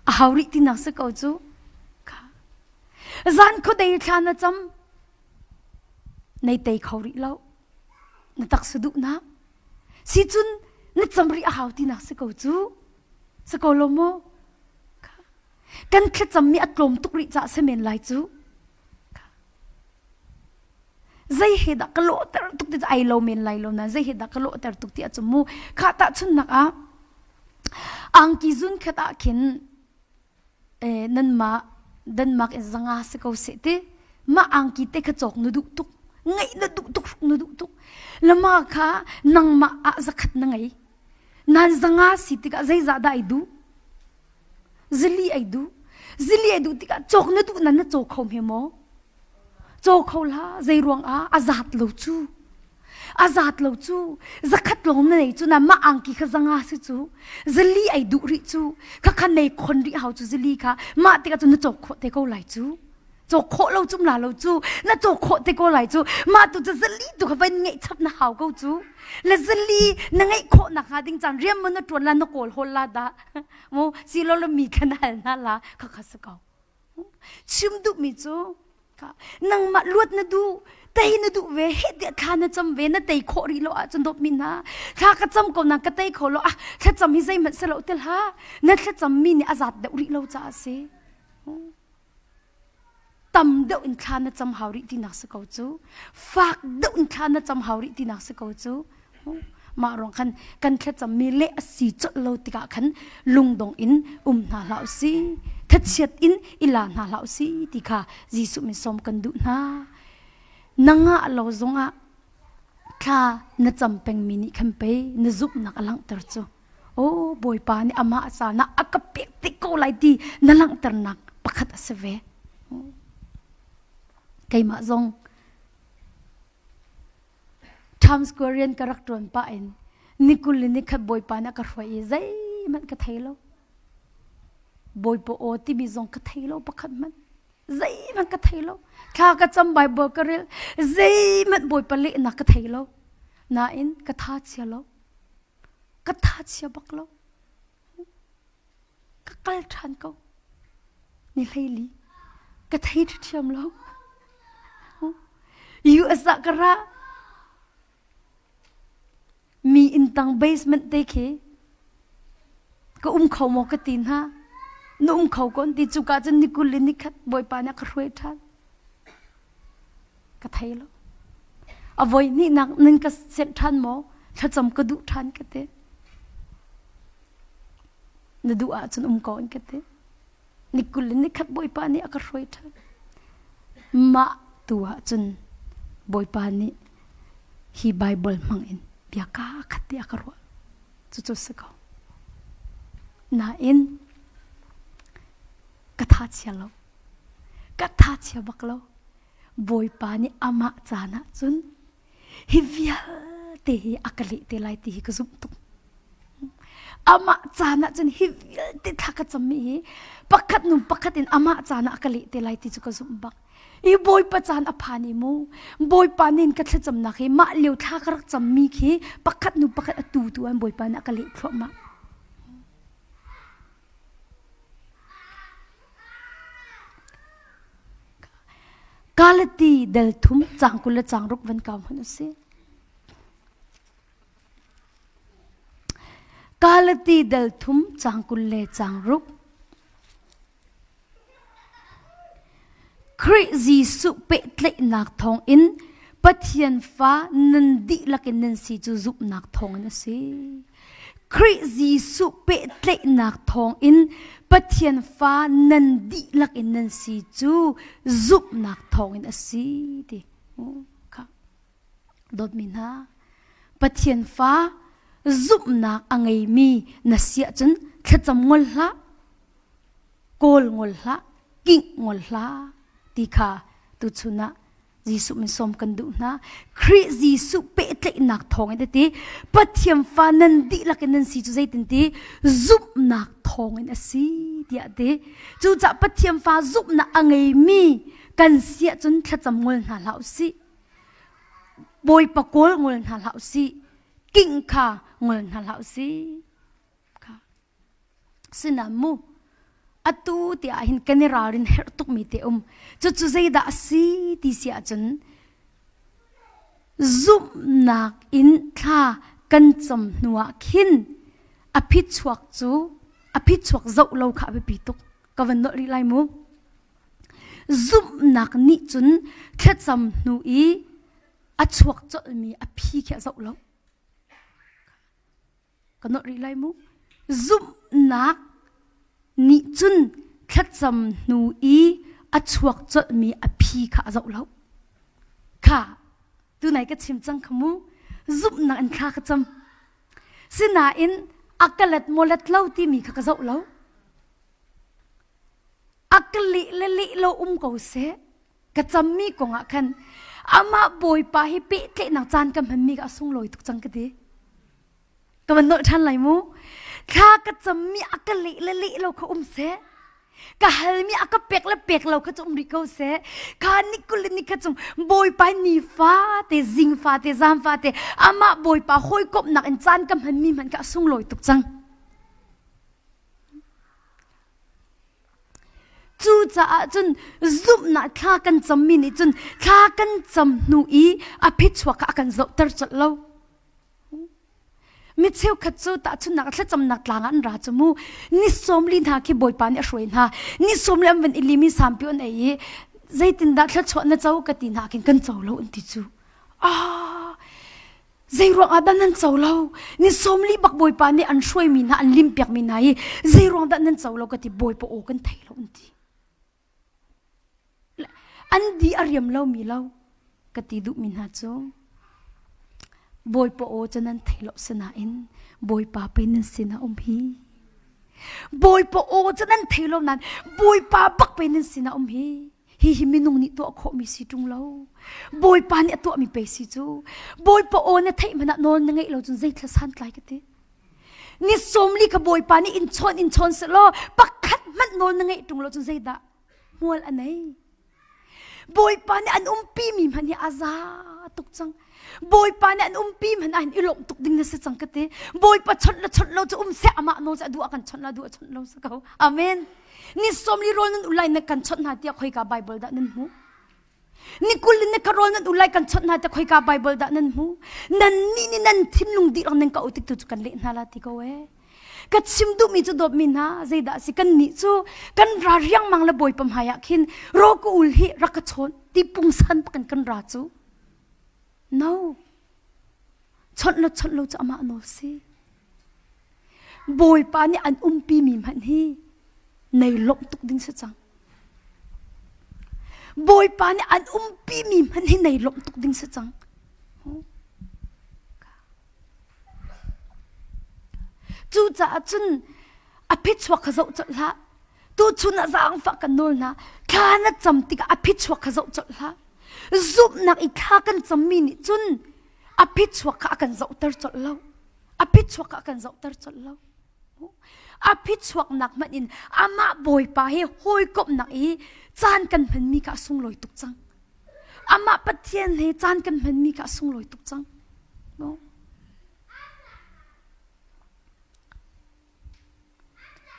A hau rih tinak si ko cu. Zan khuadei thla na cam, nei tei kho rih lo. Na taksa duhnak. Si cun na cam rih a hau tinak si ko cu. Si ko lo maw? Kan thlacammi a tlawm tuk rih caah si men lai cu. Zei he dah ka lawhter tuk ti ai lo men lai lo na zei he dah ka lawhter tuk ti ahcun mu kha tahchunnak ah angki zun khat ah khin eh, nanmah Denmark in zanga si ko seh ti mah angki te kha cawk na duh tuk ngeih na duh tuk hruk na duh tuk lama kha nangmah ah zakhat na ngei nan zanga si tikah zeizah dah ai duh Zili ei duh. Zili ei duh tikah cawk na duh nan na caw kho hme maw? Caw kho hlah. Zei ruang ah a zat lo cu. A zat lo cu. Zakhat lawng na nei cu na mah angki kha zanga si cu. Zili ei duh rih cu. Kha kha nei khon rih hau cu zili kha. Mah tikah cun na cawk khawh te ko lai cu. Cawk khawh lo cum la lo cu. Na cawk khawh te ko lai cu. Mah tu cu zali tu kha van ngeih chap na hau ko cu. Le zali na ngeih khawh nak hnga ding caan riam ma na tuan la na kawl hawl la dah. Mu si lo mi khan hal hna la kha kha si ko. Chim duhmi cu nangmah luat na duh tei na duh ve he tiah thla na cam ve na tei khawh rih lo ahcun dawtmi hna thla ka cam ko na ka tei kho lo ah thlacam hi zeihmanh si lo ti hlah na thlacam mi nih a zat deuh rih lo caah a si. Tam deuh in thla na cam hau rih tinak si ko cu. Fak deuh in thla na cam hau rih tinak si ko cu. Mah ruang khan kan thlacammi leh a si colh lo tikah khan lungdong in um hna hlah usih. Thachiat in i la hna hlah usih ti kha Jesuh min sawm kan duh hna. Na ngah lo zongah thla na cam pengmi nih khan pei na zumhnak a langhter cu. Oh Bawipa nih amah caan ah a ka pek te ko lai ti na langhternak pakhat a si ve. Keimah zong Times Square rian ka rak ṭuan pah in ni kul le nikhat Bawipa nih a ka hruai i zeihmanh ka thei lo. Bawipa aw timi zong ka thei lo pakhat hmanh. Zeihmanh ka thei lo. Thla ka cam Bible ka rel. Zeihmanh Bawipa lehnak ka thei lo. Nain ka tha chia lo. Ka tha chia bak lo. Ka kal ṭhan ko. Ni hleili. Ka thei ṭhiam lo. US ah ka ra. Mi inn tang basement te khi ka um kho maw ka ti hna. Na um kho ko an ti cuka cun ni kul le ni khat Bawipa nih a ka hruai ṭhan. Ka thei lo. A voi hnihnak nan ka senh ṭhan maw? Thlacam ka duh ṭhan ka ti. Na duh ahcun um ko an ka ti. Ni kul le ni khat Bawipa nih a ka hruai ṭhan. Mah tu ahcun Bawipa nih hi Baibal hmang in bia kaa khat te a ka ruah. Cucu si ko. Nain ka tha chia lo. Ka tha chia bak lo. Bawipa nih amah caan ah cun hi vialte hi a ka leh te lai ti hi ka zumh tuk. Amah caan ah cun hi vialte thla ka cammi hi pakhat nu pakhat in amah caan ah a ka leh te lai ti cu ka zumh bak. I Bawipa caan a phan i mu Bawipa nih ka thlacamnak hi mah lio thla ka rak cammi khi pakhat nu pakhat a tu tu an Bawipa nih a ka leh thluahmah. Galati del thum cang 20 le cang ruk van kau hmanh u sih. Galati del thum cang 20 le cang ruk. Khrih Jesuh pehtlaihnak thawngin Pathian fa nan dihlak in nan si cu zumhnak thawngin a si. Khrih Jesuh pehtlaihnak thawngin Pathian fa nan dihlak in nan si cu zumhnak thawngin a si ti. Kha. Dawtmi hna, Pathian fa zumhnak a ngeimi na si ahcun thlacam ngol hlah. Kawl ngol hlah, kingh ngol hlah ti kha tuchun ah Jesuh min sawm kan duh hna. Khrih Jesuh pehtlaihnak thawng in ti Pathian fa nan dihlak in nan si cu zeitin ti zumhnak thawng in a si tiah ti. Cucaah Pathian fa zumhnak a ngeimi kan si ahcun thlacam ngol hna hlah usih. Bawipa kawl ngol hna hlah usih. Kingh kha ngol hna hlah usih. Sinain mu atu tiah hin kan i ralrin herh tukmi te um. Cucu zeidah a si ti si ahcun zumhnak in thla kan cam hnu ah khin a phichuak cu a phichuak zoh lo kha a biapi tuk. Ka van nolh rih lai mu. Zumhnak nih cun thlacam hnu i a chuak colhmi a phi khi a zoh lo. Ka nolh rih lai mu. Zumhnak nih cun thlacam hnu i a chuak colhmi a phi kha a zoh lo. Kha tunai ka chim cang kha mu. Zumhnak in thla ka cam. Sinain a ka let maw let lo timi kha ka zoh lo. A ka leh le leh lo um ko seh. Ka cammi kong ah khan amah Bawipa hi pehtlaihnak caan ka hmanmi kha a sunglawi tuk cang ka ti. Ka van nolh ṭhan lai mu. Thla ka cammi a ka leh le leh lo kha um seh. Ka halmi a ka pek le pek lo kha cu um rih ko seh. Kha ni kul le ni kha cung Bawipa ni fate, zing fate, zan fate amah Bawipa hawikomhnak in caan ka hmanmi hmanh kha a sunglawi tuk cang. Cucaah cun zumhnak thla kan cammi nih cun thla kan cam hnu i a phichuak kha a kan zohter colh lo. Mi cheukhat cu tahchunhnak thlacamnak tlang ah an ra cu mu. Ni sawm li hna khi Bawipa nih a hruai hna. Ni sawm li an van i lim i sampi an ei i. Zeitindah thluachuah na co ka ti hna khin kan co lo an ti cu. Ah, zei ruang ah dah nan co lo? Ni sawmli bak Bawipa nih an hruaimi hna an limpiakmi hna hi zei ruang dah nan co lo ka ti Bawipa aw kan thei lo an ti. An di a riam lomi lo ka ti duhmi hna cu Bawipa aw cu nan thei lo sinain Bawipa pei nan sinah um hi. Bawipa aw cu nan thei lo nain Bawipa bak pei nan sinah um hi. Hi hi minung nih tuah khawhmi si ṭung lo. Bawipa nih a tuahmi pei si cu. Bawipa aw na theih hmanh ah nawl na ngeih lo cun zeithla santlai ka ti. Ni sawmli ka Bawipa nih in chawn in chawn selaw pakhat hmanh nawl na ngeih ṭung lo cun zeidah hmual a nei. Bawipa nih an umpi mi hmanh hi a za tuk cang. Bawipa nih an umpi hmanh ah hin i lawmh tuk ding na si cang ka ti. Bawipa chawnh le chawnh lo cu um seh amah nawl cu a duh a kan chawnh la duh a chawnh lo si ko. Amen. Ni sawmli rawl nan ulai na kan chawnh hna tiah khoika Bible dah nan hmuh? Ni kul in na ka rawl nan ulai kan chawnh hna tiah khoika Bible dah nan hmuh? Nan nih nih nan thinlung dihlak nan ka tik tu cu kan leh hna la ti ko ee. Ka chim duhmi cu dawtmi hna zeidah a si kan nih cu kan ra riangmang le Bawipa hmai ah khin raw ka ul hi rak ka chawn ti pungsan pakin kan ra cu. No. Chawnh lo chawnh lo cu amah nawl si. Bawipa nih an umpi mi hmanh hi nei lawmh tuk ding si cang. Bawipa nih an umpi mi hmanh hi nei lawmh tuk ding si cang. Cucaah cun a phichuak kha zoh colh hlah. Tuchun ah zaangfah kan nawl hna. Thla na cam tikah a phichuak kha zoh colh hlah. Zumhnak i thla kan cammi nih cun a phichuak kha a kan zohter colh lo. A phichuak kha a kan zohter colh lo. A phichuaknak hmanh in amah Bawipa he hawikomhnak i caan kan hmanmi kha a sunglawi tuk cang. Amah Pathian he caan kan hmanmi kha a sunglawi tuk cang. No?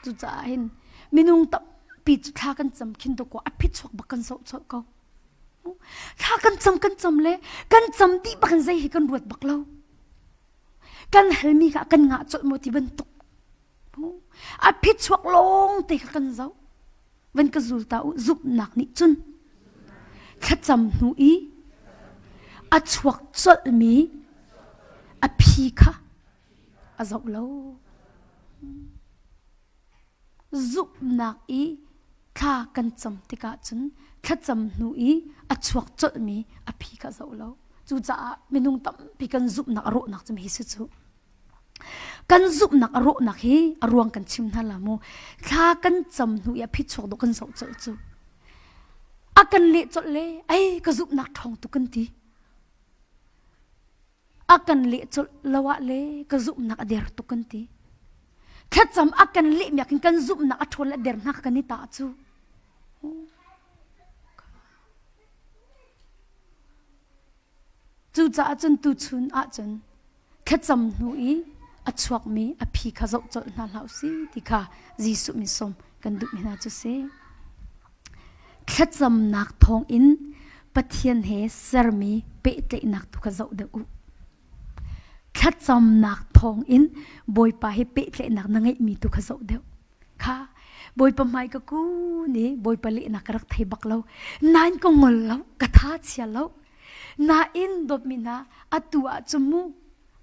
Cucaah hin minung tampi cu thla kan cam khin to ko a phichuak bak kan zoh colh ko. Thla kan cam kan cam le kan cam dih bak in zei hi kan ruat bak lo. Kan halmi kha kan ngah colh maw ti bantuk. A phichuak lawng te kha kan zoh. Van ka zul ta u zumhnak nih cun thlacam hnu i a chuak colhmi a phi kha a zoh lo. Zumhnak i thla kan cam tikah cun thlacam hnu i a chuak colhmi a phi kha a zoh lo. Cucaah minung tampi kan zumhnak a rawhnak cu hi si cu. Kan zumhnak a rawhnak hi a ruang kan chim hna la mu. Thla kan cam hnu i a phichuak dawh kan zoh colh cu. A kan leh colh le ei ka zumhnak ṭhawng tuk kan ti. A kan leh colh lo ah le ka zumhnak a der tuk kan ti. Thlacam a kan leh miak in kan zumhnak a ṭhawn le a der hna kan i tah cu. Cucaah cun tuchun ahcun thlacam hnu i a chuakmi a phi kha zoh colh hna hlah usih ti kha Jesuh min sawm kan duhmi hna cu si. Thlacamnak thawngin Pathian he sermi pehtlaihnak tu kha zoh deuh u. Thlacamnak thawngin Bawipa he pehtlaihnak na ngeihmi tu kha zoh deuh. Kha Bawipa hmai ka kun i Bawipa lehnak ka rak thei bak lo. Nain ka ngol lo, ka tha chia lo. Nain dawtmi hna atu ah cun mu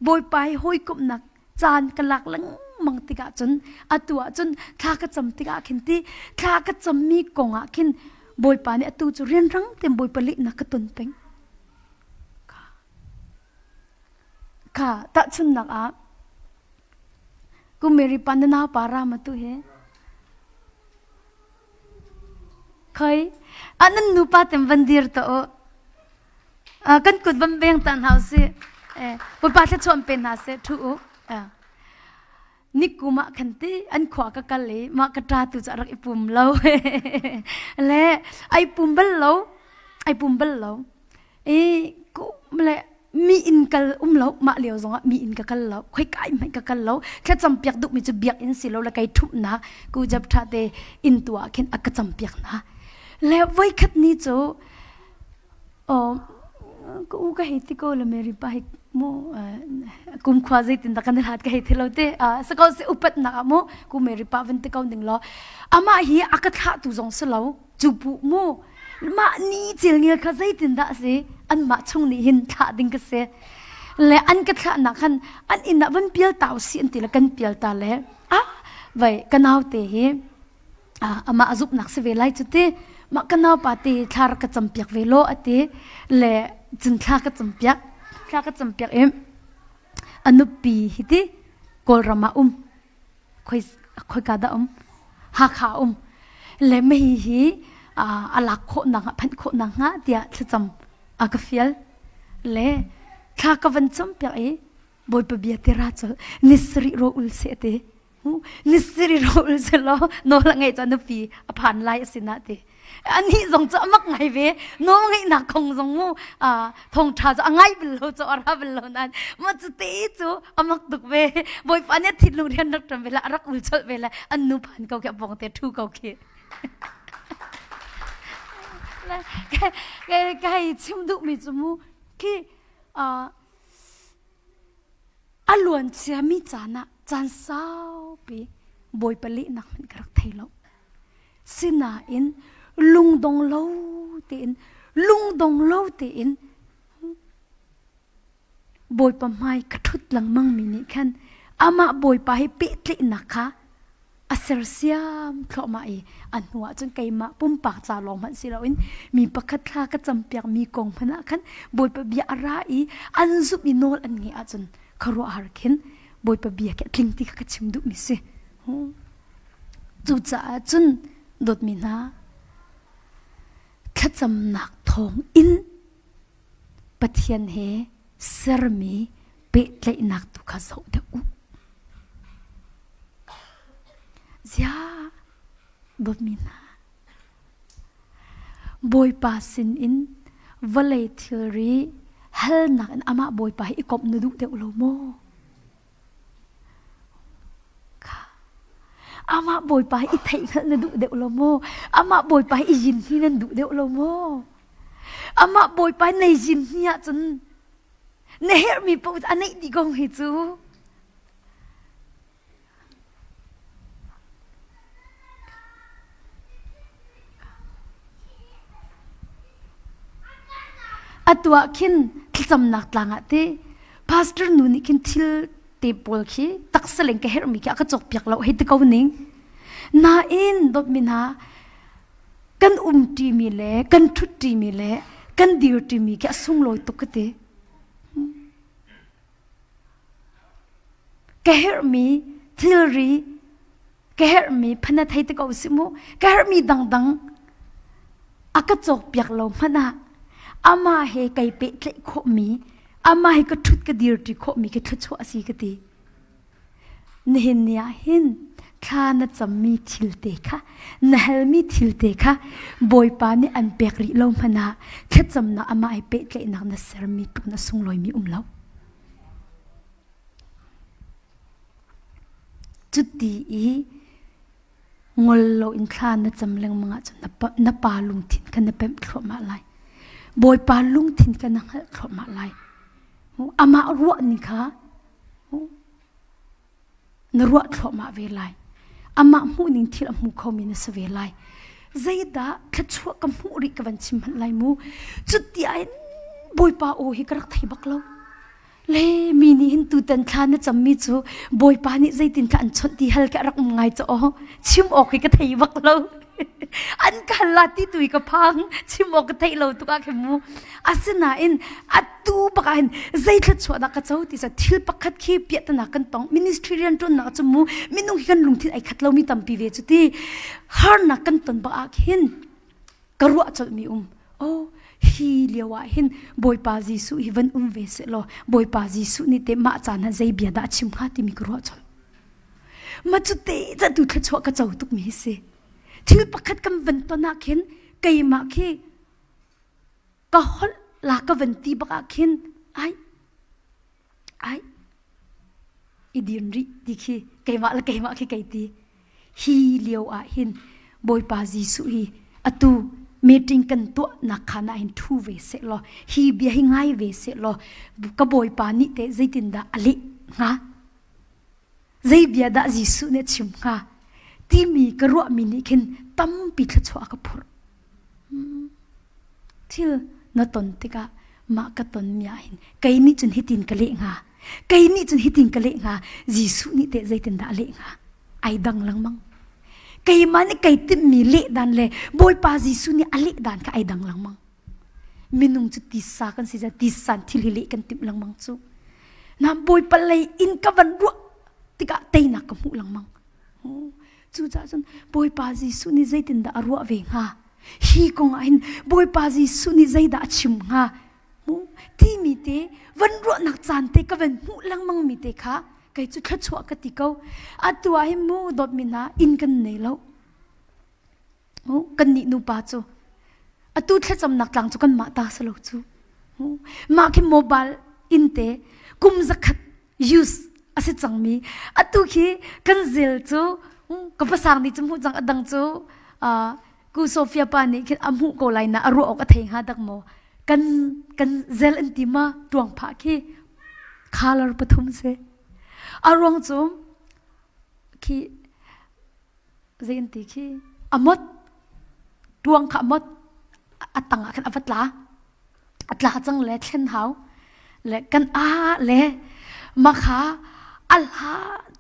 Bawipa he hawikomhnak caan ka lak lengmang tikah cun atu ah cun thla ka cam tikah khin ti thla ka cammi kong ah khin Bawipa nih atu cu rianrang tein Bawipa lehnak ka ton peng. Kha tahchunhnak ah Kum Mary pa na nau pa Rama tu hi Khoi a nan nupa tem van dir ta u. Kan kut van beng ta hna usih. Eh, Bawipa thluachuah pe hna seh thu u. Nikum ah khan ti an khua ka kal i mah ka ṭa tu cu a rak i pum lo. Le ai pum bal lo. Ai pum bal lo. I kum le mi inn kal um lo mah lio zongah mi inn ka kal lo khoi kai hmanh ka kal lo thlacam piak duhmi cu biakinn si lo le kai ṭhumhnak ku jap ṭha te inn tu ah khin a ka cam piak hna le voikhat ni cu oh ka u ka hei ti ko le Mary pa hi. Mu kumkhua zeitin dah kan hlat ka hei thilo te sako se upat nak ah mu ku Mary pa van te ko ning law amah hi a ka thlah tu zong si lo cu pu mu mah ni cil ngil kha zeitin dah si an mah chung nih hin thlah ding ka si le an ka thlah nak khan an inn ah van pial ta si an ti le kan pial ta le ah vai ka nau te hi amah a zumhnak si ve lai cu ti mah ka naupa te thla rak ka campiak ve law a ti le cun thla ka campiak thla ka campiak i a nupi hi ti Kawlram ah um khoi khoika dah um Hakha um le mei hi a lak khawh nak phanh khawh nak hnga tiah thlacam a ka fial le thla ka van campiak i Bawipa bia ti ra col ni sarih ro ul se te ni sarih ro ul se law nawl a ngeih cu nupi a phan lai a sinah ti anih zong cu amak ngai ve nawl ngeihnak kong zong mu thawngṭha cu a ngai bal lo cu a ra bal lo nain ma cu te cu amak tuk ve bawipa nih a thinlung rian rak ṭan ve le a rak ul colh ve le an nu phan ko khi a pawng te ṭhu ko khi ka hei chim duhmi cu mu khi A luanciami caan ah caan saupi Bawipa lehnak hmanh ka rak thei lo. Sinain lungdong lo tein lungdong lo tein Bawipa hmai ka ṭhut lengmang mi nih khan amah Bawipa he pehtlaihnak kha a sersiam thluahmah i a hnu ah cun keimah pumpak ca lawng hmanh si loin mi pakhat thla ka campiak mi kong hmanh ah khan Bawipa bia a ra i an zumh i nawl an ngeih ahcun khuaruahhar khin Bawipa bia khi a tling ti kha ka chim duhmi si. Cucaah cun dawtmi hna thlacamnak thawng in Pathian he sermi pehtlaihnak tu kha zoh deuh u. Ziah dawtmi hna Bawipa sinin vawlei thilri halnak in amah Bawipa hi i komh na duh deuh lo maw? Kha. Amah Bawipa hi i theihhngalh na duh deuh lo maw? Amah Bawipa hi i yin hi nan duh deuh lo maw? Amah Bawipa nei zin hni ahcun na herhmi paoh a neih dih ko hi cu. Atu ah khin thlacamnak tlang ah ti pastor nu nih khin thil te pawl khi taksa leng ka herhmi khi a ka cawkpiak lo hei ti ko ning. Nain dawtmi hna kan umṭimi le kan ṭhutṭimi le kan dirṭimi khi a sunglawi tuk ka ti. Ka herhmi thilri, ka herhmi phana thei te ko si mu, ka herhmi dangdang a ka cawkpiak lo hmanh ah amah he kai pehtlaih khawhmi, amah he ka ṭhut ka dirṭi khawhmi khi thluachuah a si ka ti. Nihin ni ah hin thla na cammi thil te kha na halmi thil te kha Bawipa nih an pek rih lo hmanh ah thlacamnak amah he pehtlaihnak na sermi tluk na sunglawimi um lo. Cuti i ngol loin thla na cam lengmang ahcun na pa, na pa lungthin kha na pemh thluahmah lai. Bawipa lungthin kha na hngalh thluahmah lai. Amah ruah ning kha Na ruah thluahmah ve lai. Amah hmuhning thil a hmu khomi na si ve lai. Zeidah thluachuah ka hmuh rih ka van chim hmanh lai mu. Cuti in Bawipa aw hi ka rak thei bak lo. Le mi nih hin tutan thla na cammi cu Bawipa nih zeitin thla an chawnh ti hal ka rak um ngai cu aw. Chim awk hi ka thei bak lo. An ka hal la ti tu hi ka phang. Chim awk ka theih lo tuk ah khin mu. Asinain atu bak ah hin zei thluachuah dah ka co ti sa thil pakhat khi piahtana kan tong ministry rianṭuannak cu mu minung hi kan lungthin ai khat lomi tampi ve cu ti harnak kan ton bak ah khin ka ruah colhmi um oh hi lio ah hin Bawipa Jesuh hi van um ve seh law Bawipa Jesuh nih te mah caan ah zei bia dah a chim hnga timi ka ruah colh ma cu te ca tu thluachuah ka co tuk mi hi si thil pakhat kan van ton ah khin keimah khi ka holh la ka van ti bak ah khin ai ai i din rih ti khi keimah le keimah khi kei ti hi lio ah hin Bawipa Jesuh hi atu. Meeting kan tuahnak khan ah hin ṭhu ve seh law hi bia hi ngai ve seh law ka bawipa nih teh zeitindah a leh hnga? Zei bia dah Jesuh nih a chim hnga? Timi ka ruahmi nih khin tampi thluachuah a ka phurh. Thil na ton tikah mah ka tonmi ah hin kei nih cun hitin ka leh hnga. Kei nih cun hitin ka leh hnga. Jesuh nih teh zeitindah a leh hnga? Ai dang lengmang. Keimah nih kei timhmi leh dan le Bawipa Jesuh nih a leh dan kha ai dang lengmang. Minung cu tisa kan si caah tisan thil hi leh kan timh lengmang cu. Na Bawipa lei in ka van ruah tikah teinak ka hmuh lengmang. Cucaah cun Bawipa Jesuh nih zeitindah a ruah ve hnga? Hi kong ah hin Bawipa Jesuh nih zeidah a chim hnga? Timi te van ruahnak caan te ka van hmuh lengmang mi te kha kei cu thluachuah ka ti ko. Atu ah hin mu dawtmi hna inn kan nei lo. Kan nih nupa cu atu thlacamnak tlang cu kanmah ta si lo cu. Mah khi mobile inn te kum zakhat use a si cangmi atu khi kan zel cu ka pasang nih cu hmuh cang a dang cu ku Sofia pa nih khin a hmuh ko lai na a ruah awk a thei hnga dak maw kan kan zel an ti ma tuang phah khi color pathum si a ruang cu khi zei an ti khi a mot tuang kha a mot a tang ah khan a va tla a tla cang le thlen hau le kan a le makha a hla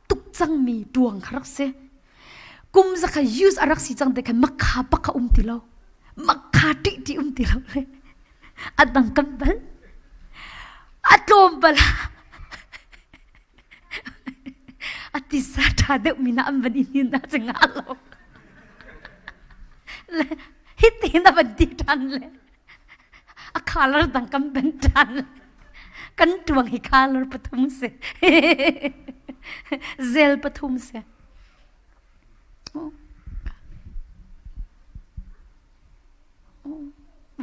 tuk cangmi tuang kha rak si kum zakha use a rak si cang te khan makha pakha um ti lo makha ṭih ṭih um ti lo le a dang kan bal a tlawm bal a tisa ṭha deuh mi na an van i hnin na cu nga lo le hitin a van ti ṭhan le a color dang kan ben ṭhan kan ṭuang hi color pathum si zel pathum si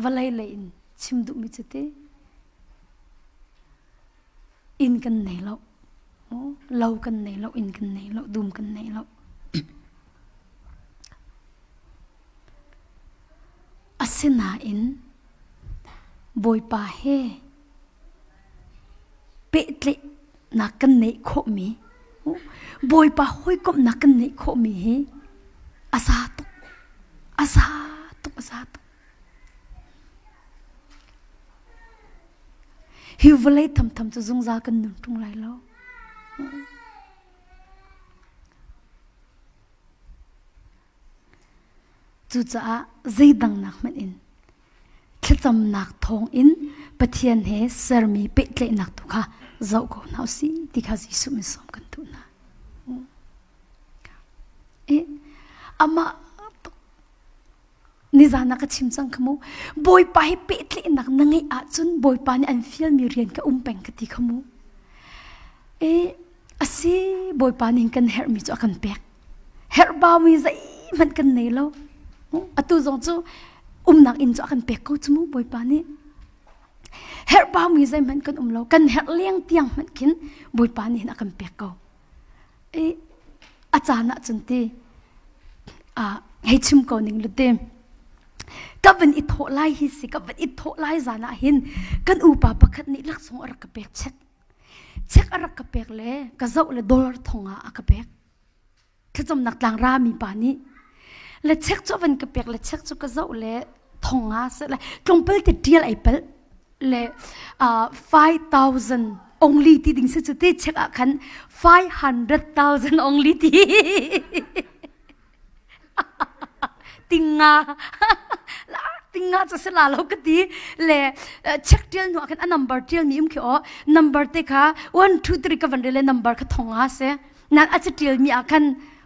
vawlei lei in chim duhmi cu ti Inn kan nei lo. Lo kan nei lo, inn kan nei lo, dum kan nei lo. Asinain Bawipa he pehtlaihnak kan neih khawhmi, Bawipa hawikomhnak kan neih khawhmi hi a za tuk. A za tuk, a za tuk. Hi vawlei thamtham cu zungzal kan nun ṭung lai lo. Cucaah zeidang nak hmanh in thlacamnak thawng in Pathian he sermi pehtlaihnak tu kha zoh ko hna usih ti kha Jesuh min sawm kan duh hna. Eh, amah Nizan ah ka chim cang kha mu. Bawipa hi pehtlaihnak na ngeih ahcun Bawipa nih an fialmi rian ka um peng ka ti kha mu. E, asi Bawipa nih kan herhmi cu a kan pek. Herhbaumi zeihmanh kan nei lo. Atu zong cu umnak inn cu a kan pek ko cu mu Bawipa nih. Herhbaumi zeihmanh kan um lo. Kan herh leng tiang hmanh khin Bawipa nih hin a kan pek ko. I a caan ah cun ti hei chim ko ning lu te ka van i thawh lai hi si ka van i thawh lai zan ah hin kan upa pakhat nih laksawng a rak ka pek chek chek a rak ka pek le ka zoh le dollar thong ah a ka pek thlacamnak tlang ra mi pa nih le chek cu van ka pek le chek cu ka zoh le thong nga se le tlawmpal te tial ai pel le 5000 only ti ding si cu ti check ah khan 500,000 only ti tinga la tinga cha se la lo ka ti le check tial nu ah khan a number tial mi um khi o number te kha 1 2 3 ka van re le number kha thonga se nan a tial mi ah khan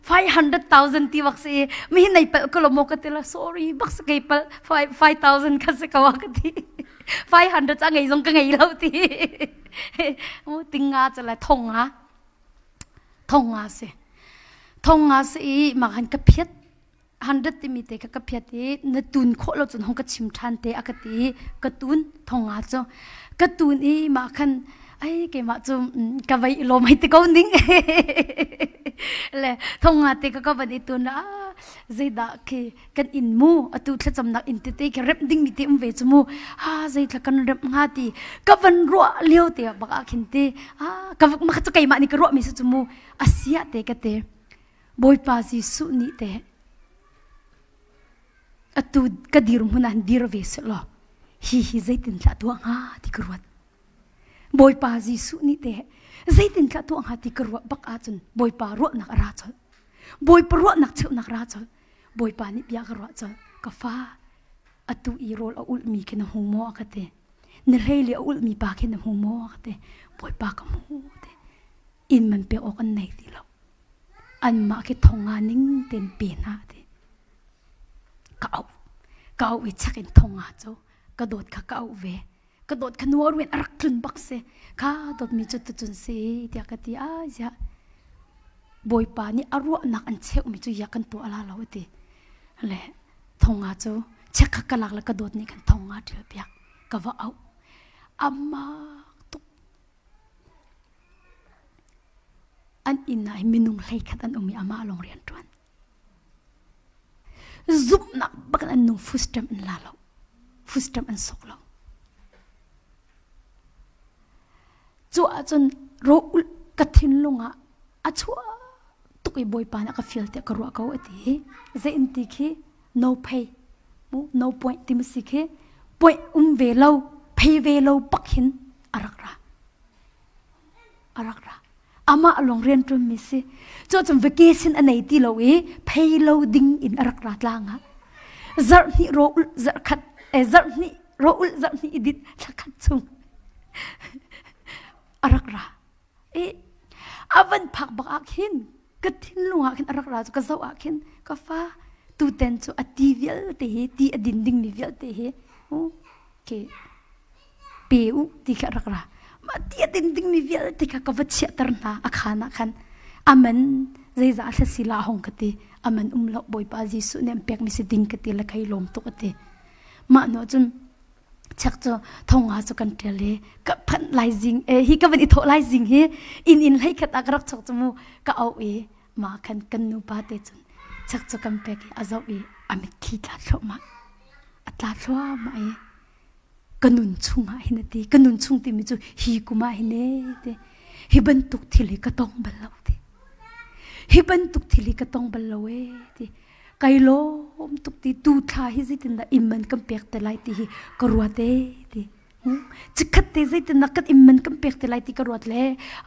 500,000 ti bak si mi hi nei palh ko lo maw ka ti la sorry bak si kei palh 5,000 kha si ko ka ti 500 a ngei zong ka ngei lo ti tinga cha la thonga thonga si thonga si i ma khan ka phiat 100 timi te kha ka phiat i na tun khawh lo cun hong ka chim ṭhan te a ka ti i ka tun thonga cu ka tun i mah khan ai keimah cu ka vei i lawm hei ti ko ning le thonga te ka ka van i tun a. Zeidah khi kan inn mu atu thlacamnak inn tete khi remh dingmi te um ve cu mu. Ha zeithla kan remh hnga ti ka van ruah lio te bak ah khin te ah ka mah cu keimah nih ka ruahmi si cu mu asia te ka te Bawipa Jesuh nih te atu ka dir hmun ah dir ve seh law hi hi zeitin thlah tuah hnga ti ka ruat. Bawipa Jesuh nih teh zeitin thlah tuah hnga ti ka ruah bak ahcun Bawipa ruahnak a ra colh. Bawipa ruahnak cheuhnak ra colh. Bawipa nih bia ka ruah colh. Ka fa atu i rawl a ulhmi khi na hmu maw a ka ti. Na hlei le a ulhmi pa khi na hmu maw a ka ti. Bawipa ka hmu ti. Inn man pek awk an nei ti lo. Anmah khi thong nga ning tein pe hna ti. Ka auh. Ka auh i chak in thong nga cu ka dawt kha ka auh ve. Ka dawt kha nuar wen a rak tlun bak si. Kha dawtmi cu tucun si tiah ka ti. A ziah Bawipa nih a ruahnak an cheuhmi cu ya kan tuah la lo ti. Le thonga cu chek kha ka lak le ka dawt nih kan thonga ṭial piak ka va auh. Amak tuk. An inn ah minung hlei khat an um i amah lawng rian ṭuan. Zumhnak bak in an nung food stamp an la lo. Food stamp an sok lo. Cu ahcun rawh ka thinlung ah a chuah tuk i Bawipa nih a ka fial tiah ka ruah ko a ti. Zei in ti khi no pay mu no point ti si khi point um ve lo pay ve lo bak hin a rak ra. A rak ra. Amah lawng rian ṭuanmi si. Cu cun vacation a nei ti lo i phei lo ding in a rak ra tlang ah. Zarh hnih ro ulh zarh khat eh zarh hnih ro ulh zarh hnih i dit thla khat chung a rak ra. I a van phak bak ah khin ka thinlung ah khin a rak ra cu ka zoh ah khin ka fa tuten cu a ti vialte hi ti a din dingmi vialte hi okay pe u ti kha rak ra mah ti a din dingmi vialte kha ka va chiahter hna a khaan ah khan aman zeizah thla si la hong ka ti aman um lo bawipa Jesuh nih an pekmi si ding ka ti le kai lawm tuk a ti mah nu cun chak cu thonga cu kan ṭial i ka phanh lai zing e hi ka van i thawh lai zing hi inn in hlei khat ah ka rak chok cu mu ka auh i mah khan kan nupa te cun chak cu kan pek i a zoh i a mitthli tla thluahmah a tla thluahmah i ka nun chungah hin a ti ka nun chung timi cu hi kum ah hin e ti hi bantuk thil hi ka tong bal lo ti hi bantuk thil hi ka tong bal lo e ti kai lawm tuk ti tu thla hi zeitindah imman kan pek te lai ti hi ka ruat e ti chikkhat te zeitindah kan imman kan pek te lai ti ka ruat le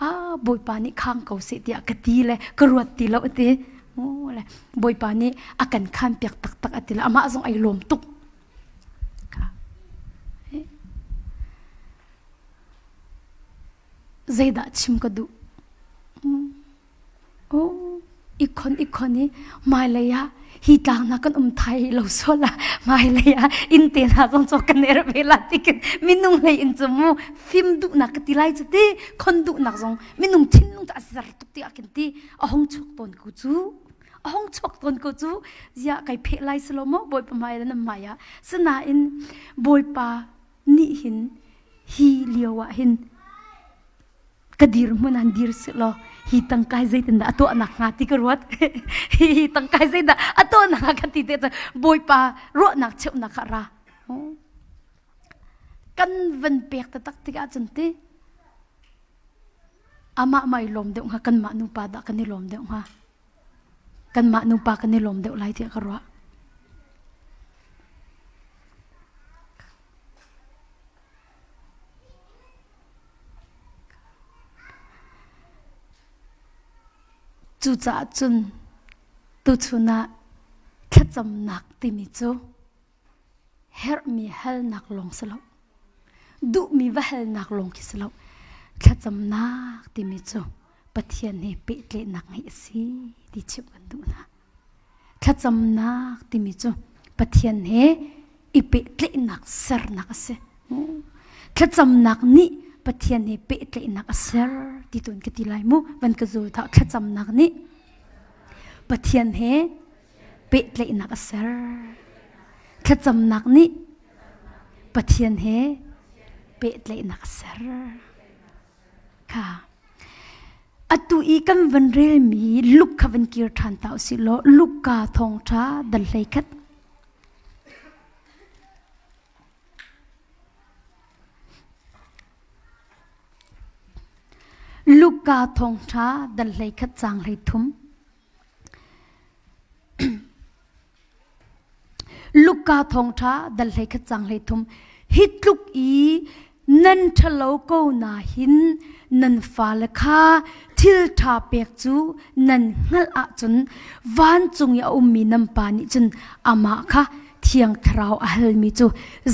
a bawipa nih khang ko seh tiah ka ti le ka ruat ti lo ti le bawipa nih a kan khan piak taktak a ti le amah zong ai lawm tuk Zeidah chim ka duh? Oh, ikhon ikhon i hmailei ah hi tlang hna kan um thai lo sual ah hmailei ah inn te hna zong cu kan er ve la tikin minung hlei in cu mu fim duhnak ka ti lai cu ti khon duhnak zong minung thinlung cu a zer tuk ti ah kin ti a hong chuak tawn ko cu a hong chuak tawn ko cu ziah kai pheh lai si lo maw bawipa hmai le nan hmai ah sinain bawipa nih hin hi lio ah hin ka dirhmun han dir si law hi tangkai zeitindah a tuahnak hnga ti ka ruat hi tangkai zeidah a tuahnak hnga ka ti te cu bawipa ruahnak cheuhnak kha ra kan van pek taktak tikah cun ti Amah ma i lawm deuh hnga kanmah nupa dah kan i lawm deuh hnga? Kanmah nupa kan i lawm deuh lai tiah ka ruah. Cucaah cun tuchun ah thlacamnak timi cu Herhmi halnak lawng si lo. Duhmi va halnak lawng khi si lo. Thlacamnak timi cu Pathian he pehtlaihnak ngeih a si ti chimh kan duh hna. Thlacamnak timi cu Pathian he i pehtlaihnak sernak a si. Thlacamnak nih Pathian he pehtlaihnak a ser ti tuin ka ti lai mu. Van ka zul thah thlacamnak nih Pathian he pehtlaihnak a ser. Thlacamnak nih Pathian he pehtlaihnak a ser. Kha. Atu i kan van relmi Luke kha van kir ṭhan ta usih law Luka thawngṭha dal 11. Luka thawngṭha dal 11 caang 13. Luka thawngṭha dal 11 caang 13 Hi tluk i nan ṭhalo ko na hin nan fale kha thil ṭha pek cu nan hngalh ahcun vancung i a ummi nan pa nih cun amah kha thiang thlarau a halmi cu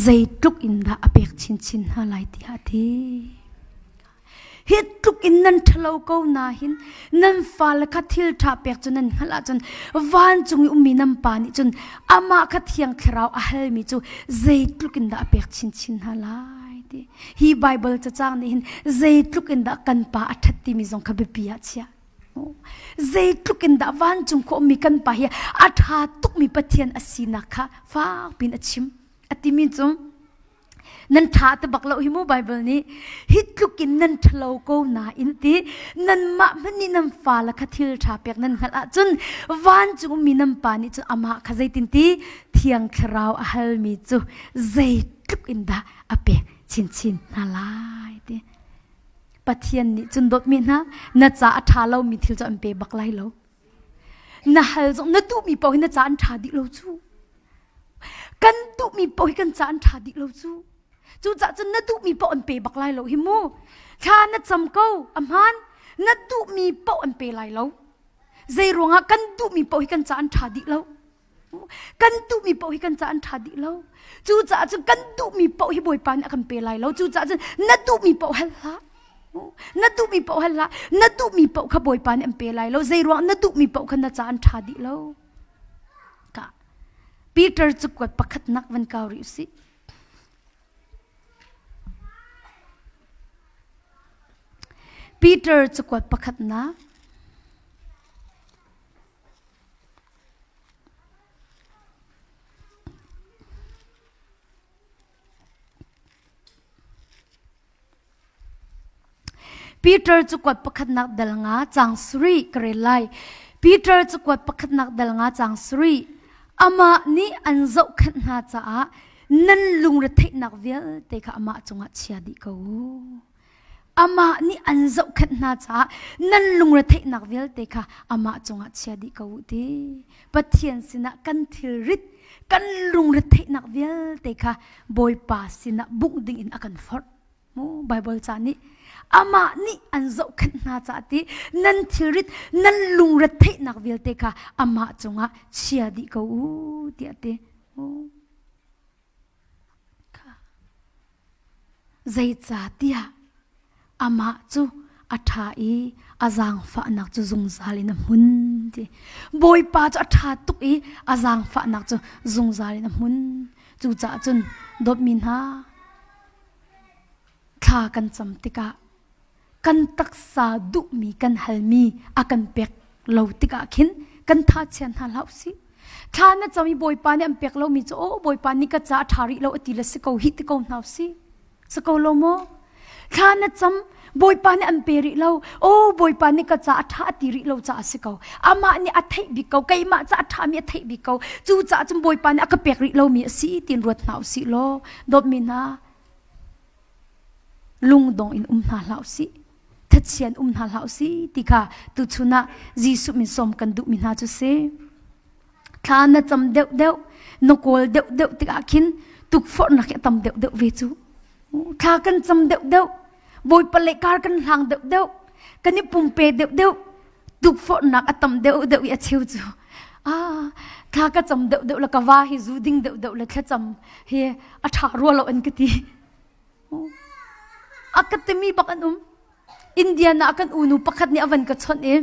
zeitluk in dah a pek chinchin hna lai tiah a ti. Hi tluk in nan ṭhalo ko nain nan fale kha thil ṭha pek cu nan hngalh ahcun vancung i ummi nan pa nih cun amah kha thiang thlarau a halmi cu zeitluk in dah a pek chinchin hna lai ti. Hi Baibal cacang nih hin zeitluk in dah kan pa a ṭhat timi zong kha biapi ah chiah. Zeitluk in dah vancung khua ummi kan pa hi a ṭha tukmi Pathian a sinak kha fak piin a chim. A timi cu Nan ṭha te bak lo hi mu Bible nih hi tluk in nan ṭhalo ko nain ti nanmah hmanh nih nan fale kha thil ṭha pek nan hngalh ahcun vancung ummi nan pa nih cun amah kha zeitin ti thiang thlarau a halmi cu zeitluk in dah a pek chinchin hna lai ti Pathian nih cun dawtmi hna na ca a ṭha lomi thil cu an pe bak lai lo na hal zong na duhmi paoh hi na ca an ṭha dih lo cu Kan duhmi paoh hi kan ca an ṭha dih lo cu. Cucaah cun na duhmi paoh an pe bak lai lo hi mu. Thla na cam ko, a hmaan. Na duhmi paoh an pe lai lo. Zei ruangah kan duhmi paoh hi kan ca an ṭha dih lo. Kan duhmi paoh hi kan ca an ṭha dih lo. Cucaah cun kan duhmi paoh hi Bawipa nih a kan pe lai lo. Cucaah cun na duhmi paoh hal hlah. Na duhmi paoh hal hlah. Na duhmi paoh kha Bawipa nih an pe lai lo. Zei ruang na duhmi paoh kha na ca an ṭha dih lo. Ka Peter cu kuat pakhatnak van kau rih usih. Peter cu kuat pakhatnak. Peter cu kuat pakhatnak dal nga caang sarih ka rel lai. Peter cu kuat pakhatnak dal nga caang sarih. Amah nih an zohkhenh hna caah nan lungretheihnak vialte kha amah cungah chia dih ko u. Amah nih an zohkhenh hna caah nan lungretheihnak vialte kha amah cungah chia dih ko u ti. Pathian sinah kan thilrit, kan lungretheihnak vialte kha Bawipa sinah bungh dingin a kan forh. Mu Bible ca nih amah nih an zohkhenh hna caah ti nan thilrit nan lungretheihnak vialte kha amah cungah chia dih ko u tiah ti. Zeicahtiah amah cu a ṭha i a zaangfahnak cu zungzal in a hmun ti. Bawipa cu a ṭha tuk i a zaangfahnak cu zungzal in a hmun. Cucaah cun dawtmi hna, thla kan cam tikah kan taksa duhmi kan halmi a kan pek lo tikah khin kan tha chia hna hlah usih. Thla na cam i Bawipa nih an pek lomi cu aw Bawipa nih ka ca a ṭha rih lo a ti le si ko hih ti ko hna usih. Si ko lo maw? Thla na cam Bawipa nih an pe rih lo. Aw Bawipa nih ka ca a ṭha a ti rih lo caah si ko. Amah nih a theih bik ko. Keimah ca a ṭhami a theih bik ko. Cu caah cun Bawipa nih a ka pek rih lomi a si tiin ruat hna usih law dawtmi hna lungdong in um hna hlah usih thachian um hna hlah usih ti kha tuchun ah Jesuh min sawm kan duhmi hna cu si thla na cam deuh deuh na kawl deuh deuh tikah khin tukforhnak hi a tam deuh deuh ve cu thla kan cam deuh deuh bawipa le kar kan hlang deuh deuh kan i pumpe deuh deuh tukforhnak a tam deuh deuh i a cheu cu ah thla ka cam deuh deuh le ka va hi zu ding deuh deuh le thlacam hi a ṭha rua lo an ka ti a ka timi bak an um Indian ah kan unu pakhat nih a van ka chawnh i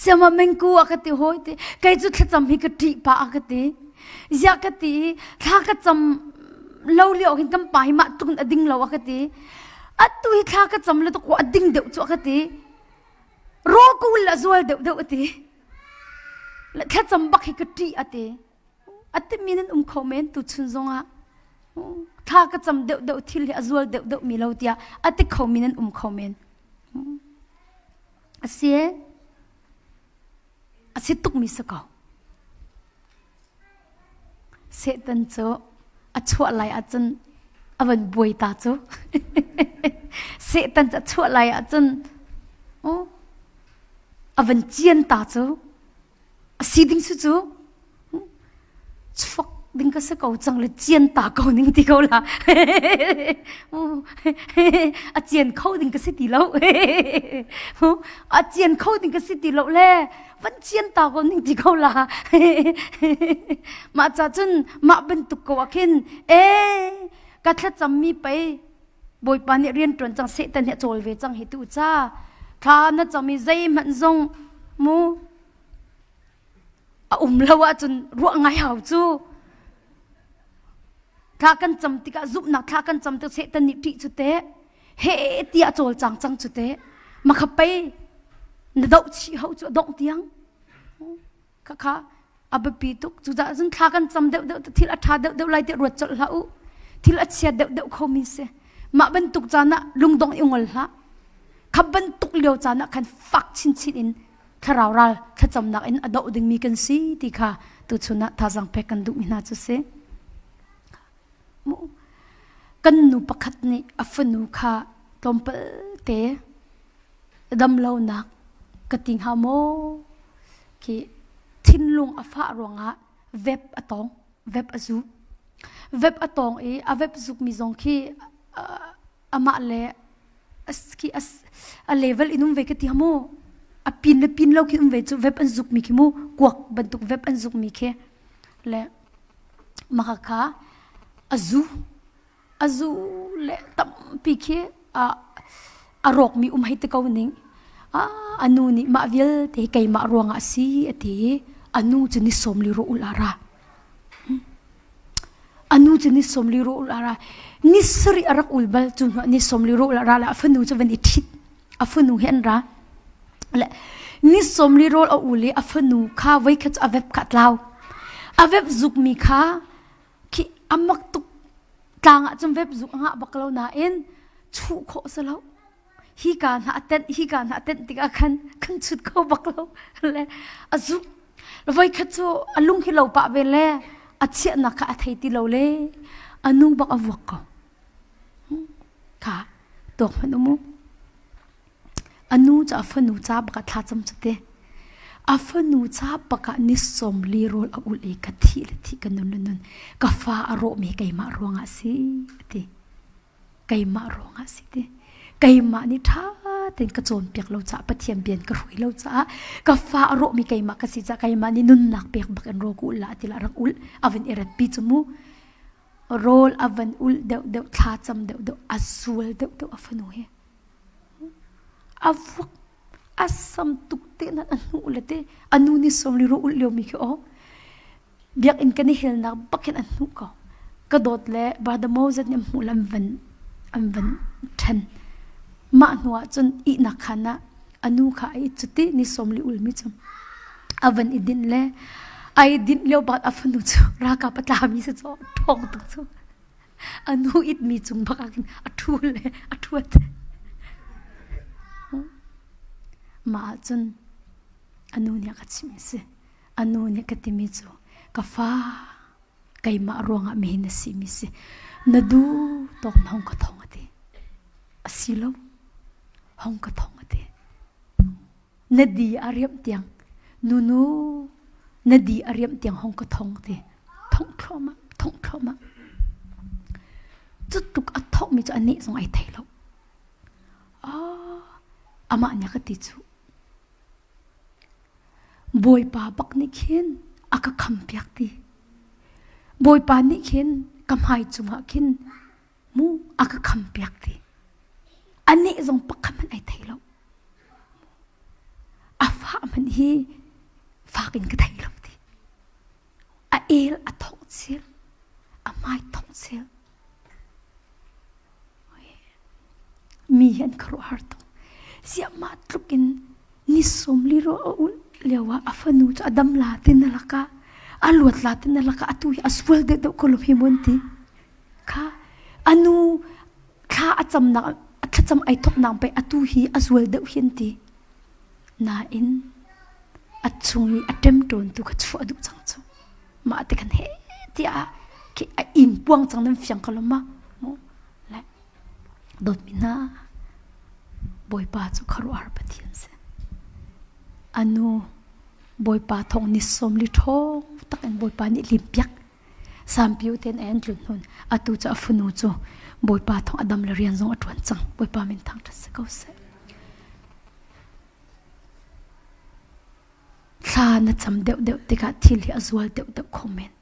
siama mengku a ka ti hoi ti kei cu thlacam hi ka ṭih pa a ka ti ziah ka ti thla ka cam lo lio hin kan pa hi mah tluk in a ding lo a ka ti atu hi thla ka cam le to a ding deuh cu a ka ti raw ka ul a zual deuh deuh a ti thlacam bak hi ka ṭih a ti a timi nan um kho men tu chun zongah thla ka cam deuh deuh thil hi a zual deuh deuh mi lo tiah a ti kho mi nan um kho men. A si a si tukmi si ko. Satan cu a chuah lai ahcun a van buai ta cu. Satan cu a chuah lai ahcun a van cian ta cu. A si ding cu cu chuak ding ka si ko cang le cian ta ko ning ti ko la. A cian kho ding ka si ti lo. A cian kho ding ka si ti lo le van cian ta ko ning ti ko la. Mah ca cun mah bantuk ko ah khin e ka thlacam mi pei Bawipa nih rian ṭuan cang Satan hi a cawl ve cang hi tu ca thla na cam i zeihmanh zong mu a um lo ahcun ruah ngai hau cu thla kan cam tikah zumhnak thla kan cam tik Satan nih ṭih cu teh he tiah cawlcang cang cu teh makha pei na doh chih ho cu a dongh tiang Khakha a biapi tuk. Cucaah cun thla kan cam deuhdeuh thil a ṭha deuhdeuh lai tiah ruat colh hlah u. Thil a chia deuhdeuh khomi si. Mah bantuk caan ah lungdong i ngol hlah. Kha bantuk lio caan ah khan fak chinchin in thlarau ral thlacamnak in a doh dingmi kan si ti kha tuchun ah thazaang pek kan duhmi hna cu si. Kan nu pakhat nih a fanu kha tlawmpal te damlonak ka ti hnga maw khi thinlung a fah ruangah vep a tong vep a zu vep a tong i a vep zukmi zong khi amah le khi a level in um ve ka ti mu a pin le pin lo khi um ve cu vep an zukmi khi mu kuak bantuk vep an zukmi khi le maka kha a zu a zu le tampi khi a rawkmi um hei ti ko ning a nu nih mah vialte hi keimah ruangah a si a ti i a nu cu ni sawm li rawh ul a ra a nu cu ni sawm li rawh ul a ra ni sarih a rak ul bal cu hnuah ni sawm li rawh ul a ra le a fanu cu van i ṭhit a fanu he an ra le ni sawm li rawl a ul i a fanu kha voikhat cu a vep kha a tlau a vep zukmi kha khi a mak tuk tlang ah cun vep zuk a ngah bak lo nain chuh khawh si lo hi ka hna a tenh hi ka hna a tenh tikah khan kan chut kho bak lo le a zuk voi khat cu a lung hi lo pah ve le a chiahnak kha a thei ti lo le a nu bak a vuak ko kha tuak hmanh um u A nu cu a fanu ca bak ah thlacam cu te. A fanu ca bak ah ni sawm li rawl a ulh i ka thih le thih ka nun le nun ka fa a rawhmi keimah ruangah a si a ti. Keimah ruangah a si ti. Keimah nih ṭha tein ka cawnpiak lo caah Pathian bian ka hruai lo caah ka fa a rawhmi keimah ka si caah keimah nih nunnak pek bak in rawl ka ulh la ti la rak ulh a van i ratpi cu mu. Rawl a van ulh deuhdeuh thlacam deuhdeuh a sual deuhdeuh a fanu hi. A vuak a sam tuk te nan a hnuh le te a nu nih sawmli ro ulh liomi khi aw biakinn kan i helnak bak hin an hnuh ko ka dawt le brother Moses nih an hmuh le an van an van ṭhen mah hnu ah cun ihnak khan ah a nu kha a it cuti ni sawmli ulmi cu a van i dinh le ai dinh lio bak a fanu cu ralkap a tlami si cu ṭhawng tuk cu A nu itmi cung bak ah khin a ṭhu le a ṭhuat. Mah ahcun a nu nih a ka chimh a si. A nu nih ka timi cu ka fa keimah ruangah mihin na simi si. Na duh tawk na hung ka thong a ti. A si lo. Hong ka thong a ti. Na di a riamh tiang nunu na di a riamh tiang hong ka thong ti thongh thluahmah thongh thluahmah cu tluk a thawkmi cu anih zong ai thei lo ah amah nih ka ti cu Bawipa bak nih khin a ka khampiak ti Bawipa nih khin ka hmai cungah khin mu a ka khampiak ti anih zong pakhat hmanh ai thei lo A fah hmanh hi fak in ka thei lo ti. A el a thongh chel, a hmai thongh chel. Mi hi an khuaruahhar tuk. Ziah mah tluk in ni sawm li ro a ulh lio ah a fanu cu a dam la ti na lakah a luat la ti na lakah atu hi a sual deuhdeuh ko lo hi mun ti. Kha a nu thla a camnak a thlacam ai thoknak pei atu hi a zual deuh hi an ti. Nain a chung i a ṭemṭawntu kha chuah a duh cang cu. Mah ti khan he tiah khi a inn puang cang nan fiang ko lo ma? Le dawtmi hna Bawipa cu khuaruahhar Pathian si. A nu Bawipa thawng ni sawm li ṭhawng tak in Bawipa nih limpiak. Sampiu ten an tlun hnun atu cu a fanu cu Bawipa thawng a dam le rian zong a ṭuan cang. Bawipa min thangṭhat si ko seh. Thla na cam deuhdeuh tikah thil hi a zual deuhdeuh kho men.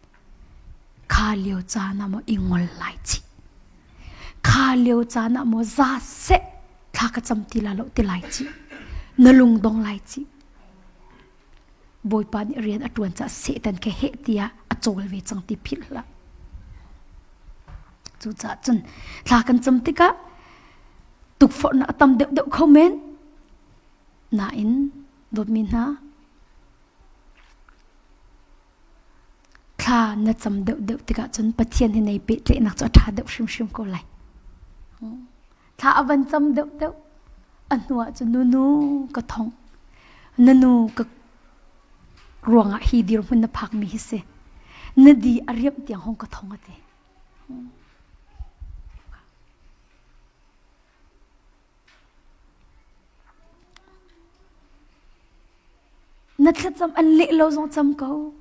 Kha lio caan ah maw i ngol lai chih. Kha lio caan ah maw za seh thla ka cam ti la lo ti lai chih. Na lung dong lai chih. Bawipa nih rian a ṭuan caah Satan kha heh tiah a cawl ve cang ti philh hlah. Cucaah cun thla kan cam tikah tukforhnak a tam deuhdeuh kho men. Nain dawtmi hna, thla na cam deuhdeuh tikah cun Pathian he nei pehtlaihnak cu a ṭha deuh hrimhrim ko lai. Thla a van cam deuhdeuh a hnuah cun nunu ka thong nanu ka ruangah hi dirhmun na phakmi hi si na di a riamh tiang hong ka thong a ti. Na thlacam an leh lo zong cam ko.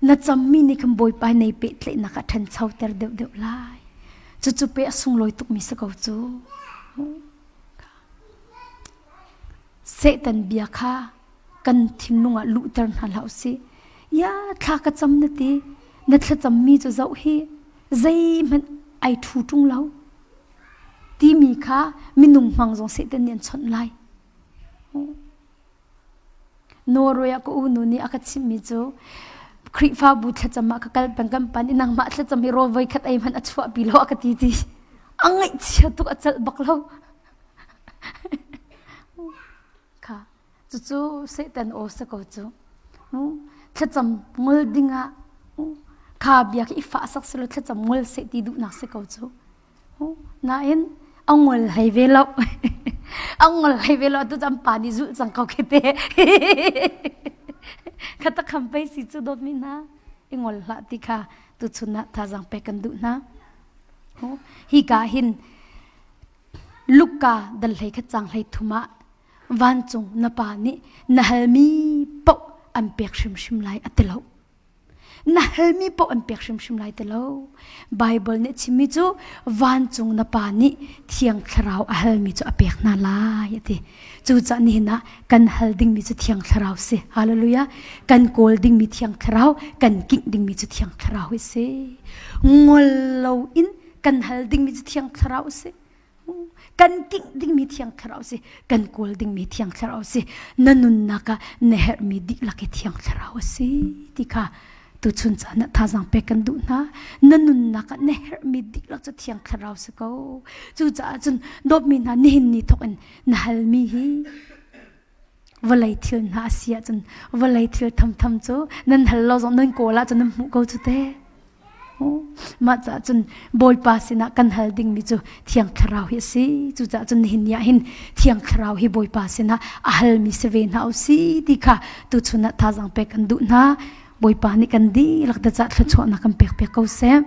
Na cammi nih khan Bawipa nei pehtlaihnak ah ṭhanchoter deuhdeuh lai. Cucu pe a sunglawi tukmi si ko cu. Satan bia kha kan thinlung ah luhter hna hlah usih. Ya thla ka cam na ti. Na thlacammi cu zoh hi zeihmanh ai ṭhu ṭung lo. Timi kha minung hmang zong Satan nih an chawnh lai. Norway ah ka unu nih a ka chimhmi cu Khrihfabu thlacam ah ka kal peng kan pan i nangmah thlacam hi rawl voikhat ei hmanh a chuahpi lo a ka ti ti. A ngaihchia tuk a celh bak lo. Kha cucu Satan aw si ko cu. Thlacam ngol dingah kha bia khi i fah sak silo thlacam ngol seh ti duhnak si ko cu. Nain a ngol hlei ve lo. A ngol hlei ve lo tu cam pa nih zulh cang ko khi te. Kha kham pei si cu dawt mi hna i ngol hlah ti kha tuchun ah thazaang pek kan duh hna. Hi ka hin Luka dal hlei khat cang hlei thum ah vancung na pa nih na halmi paoh an pek hrimhrim lai a ti lo. Na halmi paoh an pek hrimhrim lai ti lo. Baibal nih a chimmi cu vancung na pa nih Thiang Thlarau a halmi cu a pek hna lai a ti. Cucaah nihin ah kan hal dingmi cu Thiang Thlarau si. Hallelujah. Kan kawl dingmi Thiang Thlarau, kan kingh dingmi cu Thiang Thlarau hi si. Ngol loin kan hal dingmi cu Thiang Thlarau si. Kan kingh dingmi Thiang Thlarau si, kan kawl dingmi Thiang Thlarau si, na nunnak ah na herhmi dihlak hi Thiang Thlarau a si ti kha tuchun caan ah thazaang pek kan duh hna. Na nunnak ah na herhmi dihlak cu Thiang Thlarau si ko. Cucaah cun dawtmi hna nihin ni thawk in na halmi hi vawlei thil hna a si ahcun vawlei thil thamtham cu nan hal lo zong nan kawl ahcun nan hmuh ko cu te. Mah caah cun Bawipa sinah kan hal dingmi cu Thiang Thlarau hi a si. Cucaah cun nihin ni ah hin Thiang Thlarau hi Bawipa sinah a halmi si ve hna u si ti kha tuchun ah thazaang pek kan duh hna. Bawipa nih kan dihlak te cah thluachuahnak kan pek piak ko seh.